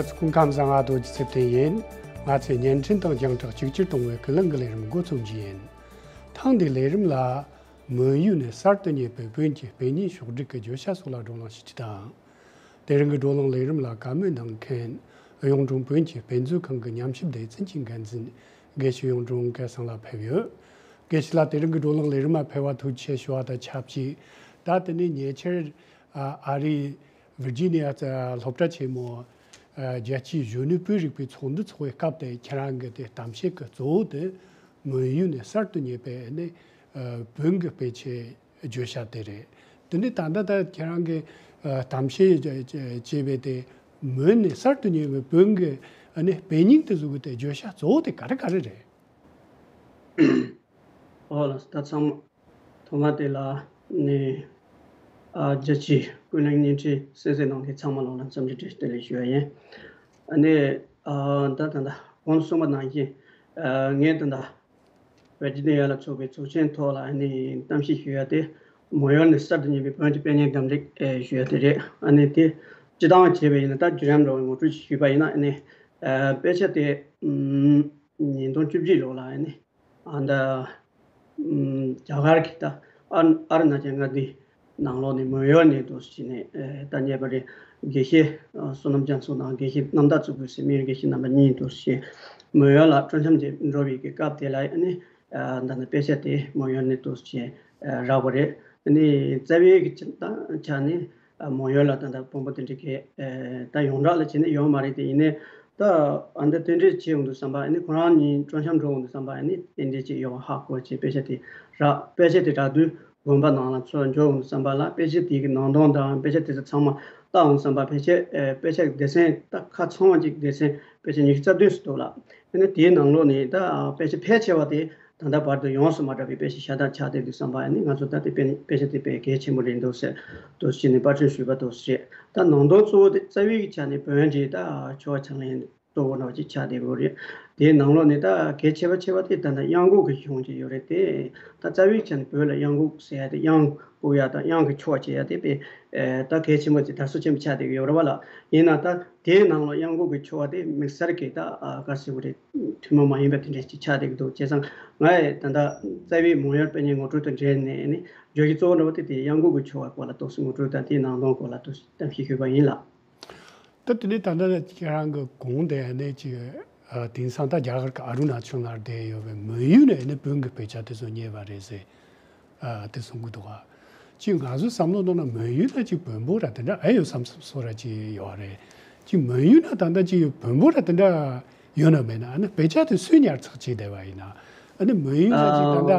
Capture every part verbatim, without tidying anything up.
སྐུ་ཁམས་བཟང་། ཨ་རྡོ་རྗེ་ཚེ་བརྟན་ཡིན། ང་ཚོས་བརྙན་འཕྲིན་དང་རྒྱང་བསྒྲགས་གཅིག་གྱུར་གཏོང་བའི་ཀུན་གླེང་གི་ལས་རིམ་འགོ་རྩོམ་རྒྱུ་ཡིན། ཐེངས་འདིའི་ལས་རིམ་ལ། མོན་ཡུལ་ནས་གསར་དུ་རྙེད་པའི་བོན་གྱི་དཔེ་རྙིང་ཕྱོགས་བསྒྲིགས་ཀྱི་བརྗོད་བྱ་སོགས་ལ་བགྲོ་གླེང་ཞིག་བྱེད་དང་། དེ་རིང་གི་བགྲོ་གླེང་ལས་རིམ་ལ་བཀའ་མོལ་གནང་མཁན། གཡུང་དྲུང་བོན་གྱི་དཔེ་མཛོད་ཁང་གི་ཉམས་ཞིབ་སྡེ་ཚན་གྱི་འགན་འཛིན། དགེ་བཤེས་གཡུང་དྲུང་སྐལ་བཟང་ལགས་ཕེབས་ཡོད། དགེ་བཤེས་ལགས། དེ་རིང་གི་བགྲོ་གླེང་ལས་རིམ་ལ་ཕེབས་པར་ཐུགས་རྗེ་ཆེ་ཞུ་བ་དང་ཆབས་ཅིག་ད་དེ་ནས་ཉེ་ཆར། ཨ་ཨ་རིའི་ཝིར་ཇི་ནི་ཡ་སློབ་གྲྭ་ཆེན་མོ། ཨ་རྒྱལ་སྤྱིའི་གཞོན་ནུའི་བོད་རིག་པའི་ཚོགས་འདུ་ཚོགས་པའི་སྐབས་དེ་ཁྱེད་རང་གི་དེ་གཏམ་བཤད་ཀྱི་གཙོ་བོ་དེ། མོན་ཡུལ་ནས་གསར་དུ་རྙེད་པའི་ནི་ཨ་བོན་གྱི་དཔེ་ཆའི་བརྗོད་བྱ་དེ་རེད། དེ་ནས་ད་ལྟ་ད་ཁྱེད་རང་གི་ཨ་གཏམ་བཤད་བྱས་པའི་དེ་མོན་ནས་གསར་དུ་རྙེད་པའི་བོན་གྱི་ཨ་ནི་དཔེ་རྙིང་དེ་ཚོ་གི་དེ་བརྗོད་བྱ་གཙོ་བོ་དེ་ག་རེ་ག་རེ་རེད། ཨོ་ལགས་སོ། ད་ཚང་མ་ཐོག་མ་དེ་ལ་ནི་ཨ་རྒྱལ་སྤྱིའི་ཀུན་གླེང་བརྙན་འཕྲིན་གསན་གཟིགས་གནང་མཁན་ཚང་མ་ལོག་ལ་འཚམས་འདྲི་བཀྲ་ཤིས་བདེ་ལེགས་ཞུ་བ་ཡིན། ཨ་ནི་ཨ་ད་ད་ད་གོང་གསུངས་པ་ནང་བཞིན་ཨ་ངས་ད་ད་ཝེར་ཇི་ནི་ཡ་ལ་ཚོགས་པའི་ཚོགས་ཆེན་ཐོག་ལ་ཨ་ནི་གཏམ་བཤད་ཞུ་ཡ་དེ་མོན་ཡུལ་ནས་གསར་དུ་རྙེད་པའི་བོན་གྱི་དཔེ་རྙིང་གདམ་འདེད་ཞུ་ཡ་དེ་རེད། ཨ་ནི་དེ་སྤྱི་བཏང་བྱས་པ་ཡིན་ན་ད་བརྒྱུད་རིམ་འདྲ་བོ་ངོ་སྤྲོད་ཅིག་ཞུས་པ་ཡིན་ན་ཨ་ནི་ཨ་དཔེ་ཆ་དེ་ཨམ་ཉིས་སྟོང་བཅུ་གཅིག་ལོ་ལ་ཨ་ནི་ཨ་ད་ཨམ་རྒྱ་གར་གྱི་ད་ཨ་ཨ་རུ་ན་ཅལ་མངའ་སྡེའི་ནང་ལོགས་ནས་མོན་ཡུལ་ནས་འདུག་སེ་བྱས་ནས་ཨེ་ད་རྙེད་པ་རེད། དགེ་བཤེས་ཨ་བསོད་ནམས་རྒྱ་མཚོ་དང་དགེ་བཤེས་རྣམ་དག་གཙུག་ཕུད་ཟེར་མི་དགེ་བཤེས་རྣམ་པ་གཉིས་འདུག་སེ་བྱས་མོན་ཡུལ་ལ་སྤྲོ་འཆམ་དེ་འགྲོ་བའི་གི་སྐབས་དེ་ལ་ཨ་ནི་ཨ་ད་ནི་དཔེ་ཆ་དེ་མོན་ཡུལ་ནས་འདུག་སེ་བྱས་ཨ་རག་པ་རེད། ཨ་ནི་རྩ་བའི་གི་ཆ་ད་ཆ་ནི། ཨ་མོན་ཡུལ་ལ་ད་ལྟ་བོན་པོ་དེ་འདྲ་གས་ཨེ་ད་ཡོངས་གྲགས་ལ་བྱས་ནས་ཡོད་མ་རེད། དེ་ཡིན་ནའི་ད་ཨ་འདི་དེ་འདྲས་བྱས་ཡོང་དུས་ཙམ་པ་ཨ་ནི་ཁོ་རང་གཉིས་སྤྲོ་འཆམ་འགྲོ་ཡོང་དུས་ཙམ་པ་ཨ་ནི་དེ་འདྲས་ཅིག་ཡོང་ཧ་གོ་བྱས་དཔེ་ཆ་དེ་རག་དཔེ་ཆ་དེ་རག་དུས་དགོན་པ་ནང་ལ་ཚུར་འབྱོར་ཡོང་དུས་ཙམ་པ་ལ་དཔེ་ཆ་དེ་གི་ནང་དོན་དང་དཔེ་ཆ་དེ་ཚོ་ཚང་མ་བལྟ་ཡོང་དུས་ཙམ་པ་ཕལ་ཆེར་ཨེ་དཔེ་ཆ་གི་སྡེ་ཚན་ད་ཁ་ཚང་བ་ཅིག་སྡེ་ཚན་དཔེ་ཆ་ཉི་ཤུ་རྩ་བདུན་ཙམ་འདུག་ལ། ཨ་ནི་དེའི་ནང་ལོགས་ནས་ད་དཔེ་ཆ་ཕལ་ཆེ་བ་དེ། ད་ལྟ་བར་དུ་ཡོངས་སུ་མ་གྲགས་པའི་དཔེ་ཆ་ཤ་སྟག་ཆགས་བསྡད་དུས་ཙམ་པ་ཨ་ནི་ང་ཚོ་ད་ལྟའི་དཔེ་དཔེ་ཆ་དེ་དཔེ་གལ་ཆེན་པོ་རེད་འདུག་ཟེར་འདུག་ཟེར་ནས་པར་སྐྲུན་ཞུས་པ་འདུག་ཟེར། ད་ནང་དོན་གཙོ་བོ་དེ་རྩ་བའི་ཆ་ནས་བོན་འབྲེལ་ད་ཆོ་ག་ཕྱག་ལེན་གཙོ་བོ་འདྲ་བ་ཅིག་ཆགས་བསྡད་ཡོད་རེད། དེའི་ནང་ལོགས་ནས་ད་གལ་ཆེ་བ་ཆེ་བ་དེ་ད་ལྟ་གཡང་འགུགས་ཀྱི་གཞུང་ཅིག་ཡོད་རེད་དེ། ད་རྩ་བའི་ཆ་ནས་བོད་ལ་གཡང་འགུགས་ཟེར་ཡ་དེ་གཡང་འགུགས་ཡ་དང་གཡང་གི་ཆོ་ག་བྱེད་ཡ་དེ་དཔེ་ད་གལ་ཆེན་པོ་ཅིག་དར་སྲོལ་ཆེན་པོ་ཆགས་བསྡད་ཡོད་རེད་བ་ལ། ཡིན་ན་ད། དེའི་ནང་ལ་གཡང་འགུགས་ཀྱི་ཆོ་ག་དེ་དམིགས་བསལ་གྱི་ད་ཨ་ག་རེ་ཟེར་དགོས་རེད། ཐུན་མོང་མ་ཡིན་པ་དེ་འདྲ་ཞིག་ཆགས་བསྡད་ཀྱི་འདུག་བྱས་ཙང་ང་ཡི་ད་ལྟ་རྩ་བའི་མོན་ཡུལ་དཔེ་རྙིང་ངོ་སྤྲོད་དང་འབྲེལ་ནས་ནི་བརྗོད་གཞི་གཙོ་བོ་འདྲ་བོ་དེ་དེ་གཡང་འགུགས་ཀྱི་ཆོ་ག་སྐོར་ལ་ཏོག་ཙམ་ངོ་སྤྲོད་དང་དེའི་ནང་དོན་སྐོར་ལ་ཏོག་ཙམ་གཏམ་བཤད་ཞུས་པ་ཡིན་ལགས། ད་དེ་ནས་ད་ལྟ་ཁྱེད་རང་གི་གོང་དེ་ནས་ཅིག་ཨ་དེང་སང་ད་རྒྱ་གར་གྱི་ཨ་རུ་ན་ཅལ་ནང་བསྡད་ཡོད་པའི་མོན་ཡུལ་ནས་ནི་བོན་གྱི་དཔེ་ཆ་དེ་ཚོ་རྙེད་པ་རེད་ཟེར། ཨ་དེ་གསུང་གི་འདུག་ག་ཅིག་ང་ཚོས་བསམ་བློ་གཏོང་ན་མོན་ཡུལ་ན་ཅིག་བོན་པོ་ར་དེ་འདྲ་ཨེ་ཡོད་བསམ་བསམ་བཟོ་འདྲ་ཅིག་ཡོད་རེད། ཅིག་མོན་ཡུལ་ན་ད་ལྟ་ཅིག་བོན་པོ་ར་དེ་འདྲ་ཡོད་ན་མེད་ན། ཨ་ནི་དཔེ་ཆ་དེ་སུས་ཉར་ཚགས་བྱས་བསྡད་པ་ཡིན་ན། ཨ་ནི་མོན་ཡུལ་ན་ཅིག་ད་ལྟ་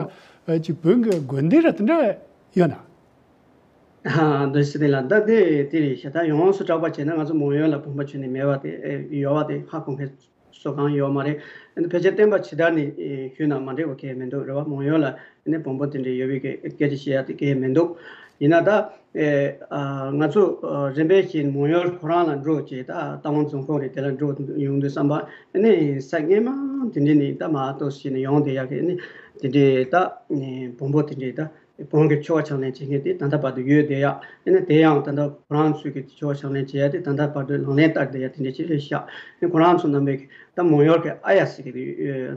ཨ་ཅིག་བོན་གྱི་དགོན་སྡེ་ར་དེ་འདྲ་ཡོད་ན། ཨ་འདི་སྲིད་དེ་ལ་ད་དེ་དེ་རེད་ཤག་ད་ཡོངས་སུ་གྲགས་པ་བྱས་ན་ང་ཚོ་མོན་ཡུལ་ལ་བོན་པོ་ཁྱོན་ནས་མེད་པ་དེ་ཨེ་ཡོད་པ་དེ་ཧ་གོ་མཁན་སུ་གང་ཡོད་མ་རེད། ཨ་ནི་ཕལ་ཆེར་བསྟན་པ་ཇི་ལྟར་ནས་ཞུས་ན་མ་འགྲིག་པ་གང་ཡང་མི་འདུག་རེད་བ། མོན་ཡུལ་ལ་ཨ་ནི་བོན་པོ་དེ་འདྲའི་ཡོད་པའི་སྐད་ཆ་བཤད་ཡ་དེ་གང་ཡང་མི་འདུག་ཡིན་ན་ད་ཨེ་ཨ་ང་ཚོ་ཨ་རིམ་པས་བཞིན་མོན་ཡུལ་ཁོ་རང་ལ་འགྲོ་བྱས་ད་རྟ་དབང་རྫོང་ཁོངས་རེད། དེ་ལ་འགྲོ་ཡོང་དུས་ཙམ་པ་ཨ་ནི་ས་སྔོན་མ་དེ་འདྲ་ནས་ད་མར་ཏོག་ཙམ་ནས་ཡོང་བསྡད་ཡག་གི་ཨ་ནི་དེ་འདྲའི་ད་བོན་པོ་དེ་འདྲའི་ད། བོན་གྱི་ཆོ་ག་ཕྱག་ལེན་བྱེད་མཁན་དེ་ད་ལྟ་བར་དུ་ཡོད་བསྡད་ཡག་ཨ་ནི་དེ་ཡང་ད་ལྟ་ཁོ་རང་ཚོས་ཀྱི་ཆོ་ག་ཕྱག་ལེན་བྱེད་ཡག་དེ་ད་ལྟ་བར་དུ་ལག་ལེན་བསྟར་བསྡད་ཡག་དེ་འདྲ་ཅིག་རེད་ཤག་ཨ་ནི་ཁོ་རང་ཚོ་རྣམ་པས་ཀྱི་ད་མོན་ཡུལ་གྱི་ཨ་ཡ་ཟེར་གྱི་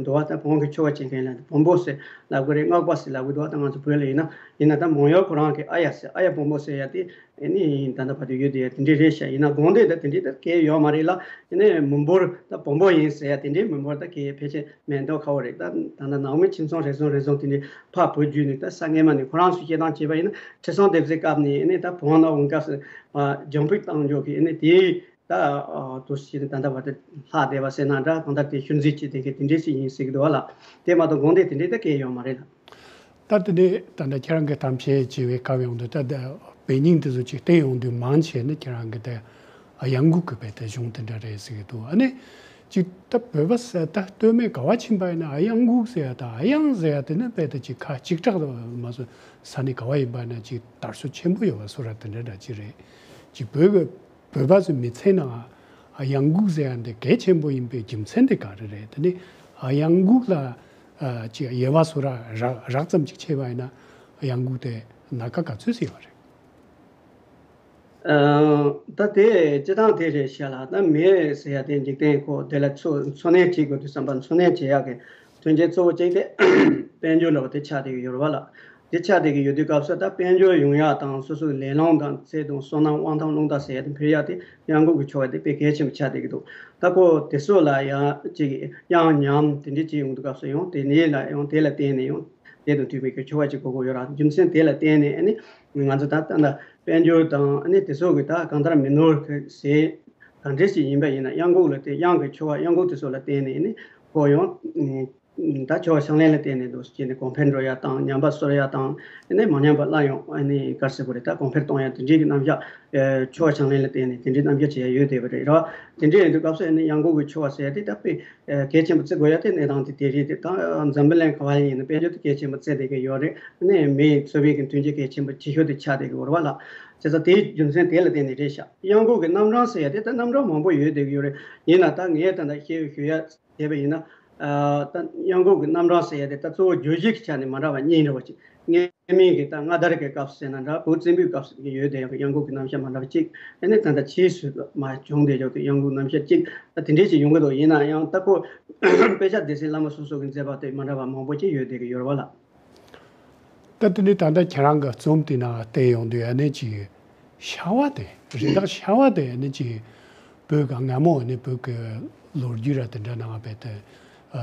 འདུག་བ། ད་བོན་གྱི་ཆོ་ག་བྱེད་མཁན་ལ་བོན་པོ་ཟེར་ལབ་གི་རེད། སྔགས་པ་ཟེར་ལབ་གི་འདུག་བ། ད་ང་ཚོ་བོད་ལ་ཡིན་ན་ཡིན་ན་ད་མོན་ཡུལ་ཁོ་རང་གི་ཨ་ཡ་ཟེར་ཨ་ཡ་བོན་པོ་ཟེར་ཡག་དེ་ཨ་ནི་ད་ལྟ་བར་དུ་ཡོད་བསྡད་ཡག་དེ་འདྲ་རེད་ཤག་ཡིན་ན་དགོན་སྡེ་ད་དེ་འདྲ་ད་གང་ཡང་ཡོད་མ་རེད་ལ། ཨ་ནི་མི་འབོར་ད་བོན་པོ་ཡིན་ཟེར་ཡག་དེ་འདྲའི་མི་འབོར་ད་གང་ཡང་ཕལ་ཆེར་མེད་མདོག་ཁ་པོ་རེད། ད་ད་ལྟ་ནང་མི་ཁྱིམ་ཚང་རེ་ཟུང་རེ་ཟུང་དེ་འདྲའི་ཕར་བོད་བརྒྱུད་ནས་ད་ས་སྔོན་མ་ནས་ཁོ་རང་ཚོས་བཤད་སྟངས་བྱས་པ་ཡིན་ན་ཁྲི་སྲོང་ལྡེ་བཙན་སྐབས་ནས་ཨ་ནི་ད་བོན་ནག་འོང་སྐབས་སུ་ཨ་རྒྱང་ཕུད་བཏང་འཇོག་གི་ཨ་ནི་དེའི་ད་ཨ་དུ་ཞིག་ད་ལྟ་བར་དུ་ལྷག་བསྡད་པ་ཟེར་ན་འདྲ། གང་ལྟར་དེ་ཤུལ་འཛིན་བྱས་བསྡད་མཁན་དེ་འདྲས་ཞིག་ཡིན་ཟེར་གི་འདུག་བ་ལ། དེ་མ་གཏོགས་དགོན་སྡེ་དེ་འདྲས་ད་གང་ཡང་ཡོད་མ་རེད་ལ། ད་དེ་ནས་ད་ལྟ་ཁྱེད་རང་གི་གཏམ་བཤད་བྱེད་པའི་སྐབས་ཡོང་དུས་ད་ལྟ་དཔེ་རྙིང་དེ་ཚོ་ཅིག་བལྟས་ཡོང་དུས་མང་ཆེ་ནི་ཁྱེད་རང་གི་ད་གཡང་འགུགས་ཀྱི་དཔེ་དེ་གཞུང་དེ་འདྲ་རེད་ཟེར་གྱི་འདུག་ཨ་ནི་ཅིག་ད་བོད་པ་ཟེར་ད་སྟོད་སྨད་ག་བ་ཕྱིན་པ་ཡིན་ན་གཡང་འགུགས་ཟེར་ཡ་དང་གཡང་ཟེར་ཡ་དེ་ནི་དཔེ་དེ་ཅིག་ཁ་གཅིག་གྲགས་མ་སོང་ས་གནས་ག་བ་ཡིན་པ་ཡིན་ན་ཅིག་དར་སྲོལ་ཆེན་པོ་ཡོད་པ་བཟོ་འདྲ་དེ་འདྲ་འདྲ་ཅིག་རེད། ཅིག་བོད་ཀྱི་བོད་པ་ཚོའི་མི་ཚེ་ནང་གཡང་འགུགས་ཟེར་ཡ་འདི་གལ་ཆེན་པོ་ཡིན་པའི་རྒྱུ་མཚན་དེ་ག་རེ་རེད། དེ་ནི་གཡང་འགུགས་ལ་ཨ་ཅིག་དབྱེ་བ་བཟོ་འདྲ་རགས་རགས་ཙམ་ཅིག་ཕྱེ་བ་ཡིན་ན་གཡང་འགུགས་དེ་སྣ་ཁ་ག་ཚོད་ཅིག་ཡོད་རེད། ཨ། ད་དེ་སྤྱི་བཏང་དེ་རེད་ཤག་ལ། ད་མི་ཟེར་ཡ་དེ་འཇིག་རྟེན་ཁོ་དེ་ལ་འཚོ་འཚོ་གནས་བྱེད་དགོས་དུས་ཙམ་པ་འཚོ་གནས་བྱེད་ཡག་གི་མཐུན་རྐྱེན་གཙོ་བོ་གཅིག་དེ་དཔལ་འབྱོར་འདྲ་བོ་དེ་ཆགས་བསྡད་ཀྱི་ཡོད་རེད་བ་ལ། དེ་ཆགས་བསྡད་ཀྱི་ཡོད་དུས་སྐབས་སུ་ད་དཔལ་འབྱོར་ཡོང་ཡག་དང་སོ་སོའི་ལས་སློང་དང་ཚེ་དང་བསོད་ནམས་དབང་ཐང་རླུང་རྟ་ཟེར་ཡ་དེ་འཕེལ་ཡག་དེ་གཡང་འགུག་གི་ཆོ་ག་དེ་དཔེ་གལ་ཆེན་པོ་ཆགས་བསྡད་ཀྱི་འདུག་ད་ཁོ་དེ་ཚོ་ལ་ཡང་ཅིག་གཡང་ཉམས་དེ་འདྲ་བྱེད་ཡོང་དུས་སྐབས་སུ་ཡང་དེ་ནས་ལ་ཡང་དེ་ལ་བརྟེན་ནས་ཡང་དེ་དང་མཐུན་པའི་གི་ཆོ་ག་ཅིག་དགོས་ཀྱི་ཡོད་ར། རྒྱུ་མཚན་དེ་ལ་བརྟེན་ནས་ཨ་ནི་ང་ཚོ་ད་ལྟ་ད་དཔལ་འབྱོར་དང་ཨ་ནི་དེ་ཚོ་གི་ད་གང་ལྟར་མི་ནོར་གི་ཟས་ག་འདྲ་ཞིག་ཡིན་པ་ཡིན་ན་གཡང་འགུག་ལ་བརྟེན། གཡང་གི་ཆོ་ག་གཡང་འགུག་དེ་ཚོ་ལ་བརྟེན་ནས་ཨ་ནི་ཁོ་ཡང་ད་ཆོ་ག་ཕྱག་ལེན་ལ་བརྟེན་ནས་འདུག་ཅེས་ནས་གོང་འཕེལ་འགྲོ་ཡ་དང་ཉམས་པ་གསོ་ཡ་དང་ཨ་ནི་མ་ཉམས་པ་སླར་ཡང་ཨ་ནི་ག་རེ་ཟེར་དགོས་རེད། ད་གོང་འཕེལ་གཏོང་ཡ་དེ་འདྲའི་གི་རྣམ་གཞག་ཨེ། ཆོ་ག་ཕྱག་ལེན་ལ་བརྟེན་ནས་དེ་འདྲའི་རྣམ་གཞག་བྱེད་ཡ་ཡོད་བསྡད་པ་རེད་ར། དེ་འདྲའི་ཡིན་དུས་སྐབས་སུ་ཨ་ནི་གཡང་འགུག་གི་ཆོ་ག་ཟེར་ཡ་དེ་ད་དཔེ་ཨེ། གལ་ཆེན་པོ་བརྩི་དགོས་ཡ་དེ་གནས་སྟངས་དེ་དེ་རེད། དེ་ད་འཛམ་བུ་གླིང་ག་བ་ཡིན་ན་དཔལ་འབྱོར་དེ་གལ་ཆེན་པོ་བརྩི་བསྡད་ཀྱི་ཡོད་རེད། ཨ་ནི་མི་ཡི་འཚོ་བའི་གི་མཐུན་རྐྱེན་གལ་ཆེན་པོ་ཆེ་ཤོས་དེ་ཆགས་བསྡད་ཀྱི་ཡོད་རེད་བ་ལ། བྱས་ཙང་དེའི་རྒྱུ་མཚན་དེ་ལ་བརྟེན་ནས་རེད་ཤག་གཡང་འགུག་གི་རྣམ་གྲངས་ཟེར་ཡ་དེ་ད་རྣམ་གྲངས་མང་པོ་ཡོད་བསྡད་ཀྱི་ཡོད་རེད། ཡིན་ན་ད་ངས་ད་ལྟ་ཞུ་ཞུ་ཡ་བྱས་པ་ཡིན་ན། ཨ། ད་གཡང་འགུག་གི་རྣམ་གྲངས་ཟེར་ཡ་དེ་ད་གཙོ་བོ་བརྗོད་གཞི་གི་ཆ་ནས་མ་འདྲ་བ་གཉིས་འདྲ་བ་ཅིག་སྔོན་མའི་གི་ད་མངའ་དར་གྱི་སྐབས་སུ་ཟེར་ན་འདྲ། བོད་བཙན་པོའི་སྐབས་སུ་ཡོད་བསྡད་ཡག་གི་གཡང་འགུག་གི་རྣམ་གཞག་མ་འདྲ་བ་གཅིག་ཨ་ནི་ད་ལྟ་ཕྱིས་སུ་མར་བྱུང་བསྡད་ཡག་གི་གཡང་འགུག་རྣམ་གཞག་གཅིག་ད་དེ་འདྲས་ཅིག་ཡོང་གི་འདུག་ཡིན་ན་ཡང་ད་ཁོ་དཔེ་ཆ་སྡེ་ཚན་བླ་མ་སོ་སོ་གི་མཛད་པ་དེ་མ་འདྲ་བ་མང་པོ་ཅིག་ཡོད་བསྡད་ཀྱི་ཡོད་རེད་བ་ལ། ད་དེ་ནས་ད་ལྟ་ཁྱེད་རང་གི་རྩོམ་དེ་ནང་བལྟས་ཡོང་དུས་ཨ་ནི་ཅིག་ཤ་བ་དེ་རི་དྭགས་ཤ་བ་དེ་ཨ་ནི་ཅིག་བོད་ཀྱི་སྔ་མོ་ཨ་ནི་བོད་ཀྱི་ལོ་རྒྱུས་ར་དེ་འདྲ་ནང་བལྟས་ཏེ་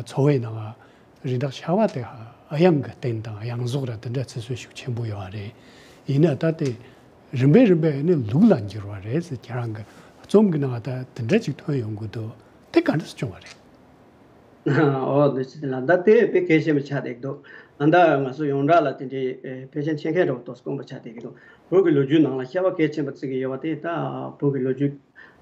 འཚོ་བའི་ནང་རི་དྭགས་ཤ་བ་དེ་གཡང་གི་རྟེན་དང་གཡང་ཟོག་ར་དེ་འདྲ་བརྩི་སྲོལ་ཤུགས་ཆེན་པོ་ཡོད་རེད། ཡིན་ན་ད་དེ་རིམ་པས་རིམ་པས་ནི་ལུགས་ལ་འགྱུར་བ་རེད་ཟེར། ཁྱེད་རང་གི་རྩོམ་གྱི་ནང་ད་དེ་འདྲ་ཅིག་ཐོན་ཡོང་གི་འདུག་དེ་ག་འདྲ་སེ་བྱུང་བ་རེད། ཨོ་འདི་ཅི་ལ་ད་དེ་དཔེ་གལ་ཆེན་པོ་ཆགས་བསྡད་ཀྱི་འདུག་ཨ་ད་ང་ཚོ་ཡོངས་གྲགས་ལ་དེ་འདྲའི་ཨེ་ཕལ་ཆེར་མཁྱེན་མཁན་འདྲ་བོ་ཏོག་ཙམ་དཀོན་པོ་ཆགས་བསྡད་ཀྱི་འདུག་བོད་ཀྱི་ལོ་རྒྱུས་ནང་ལ་ཤ་བ་གལ་ཆེན་པོ་བརྩི་གི་ཡོད་པ་དེ་ད་བོད་ཀྱི་ལོ་རྒྱུས་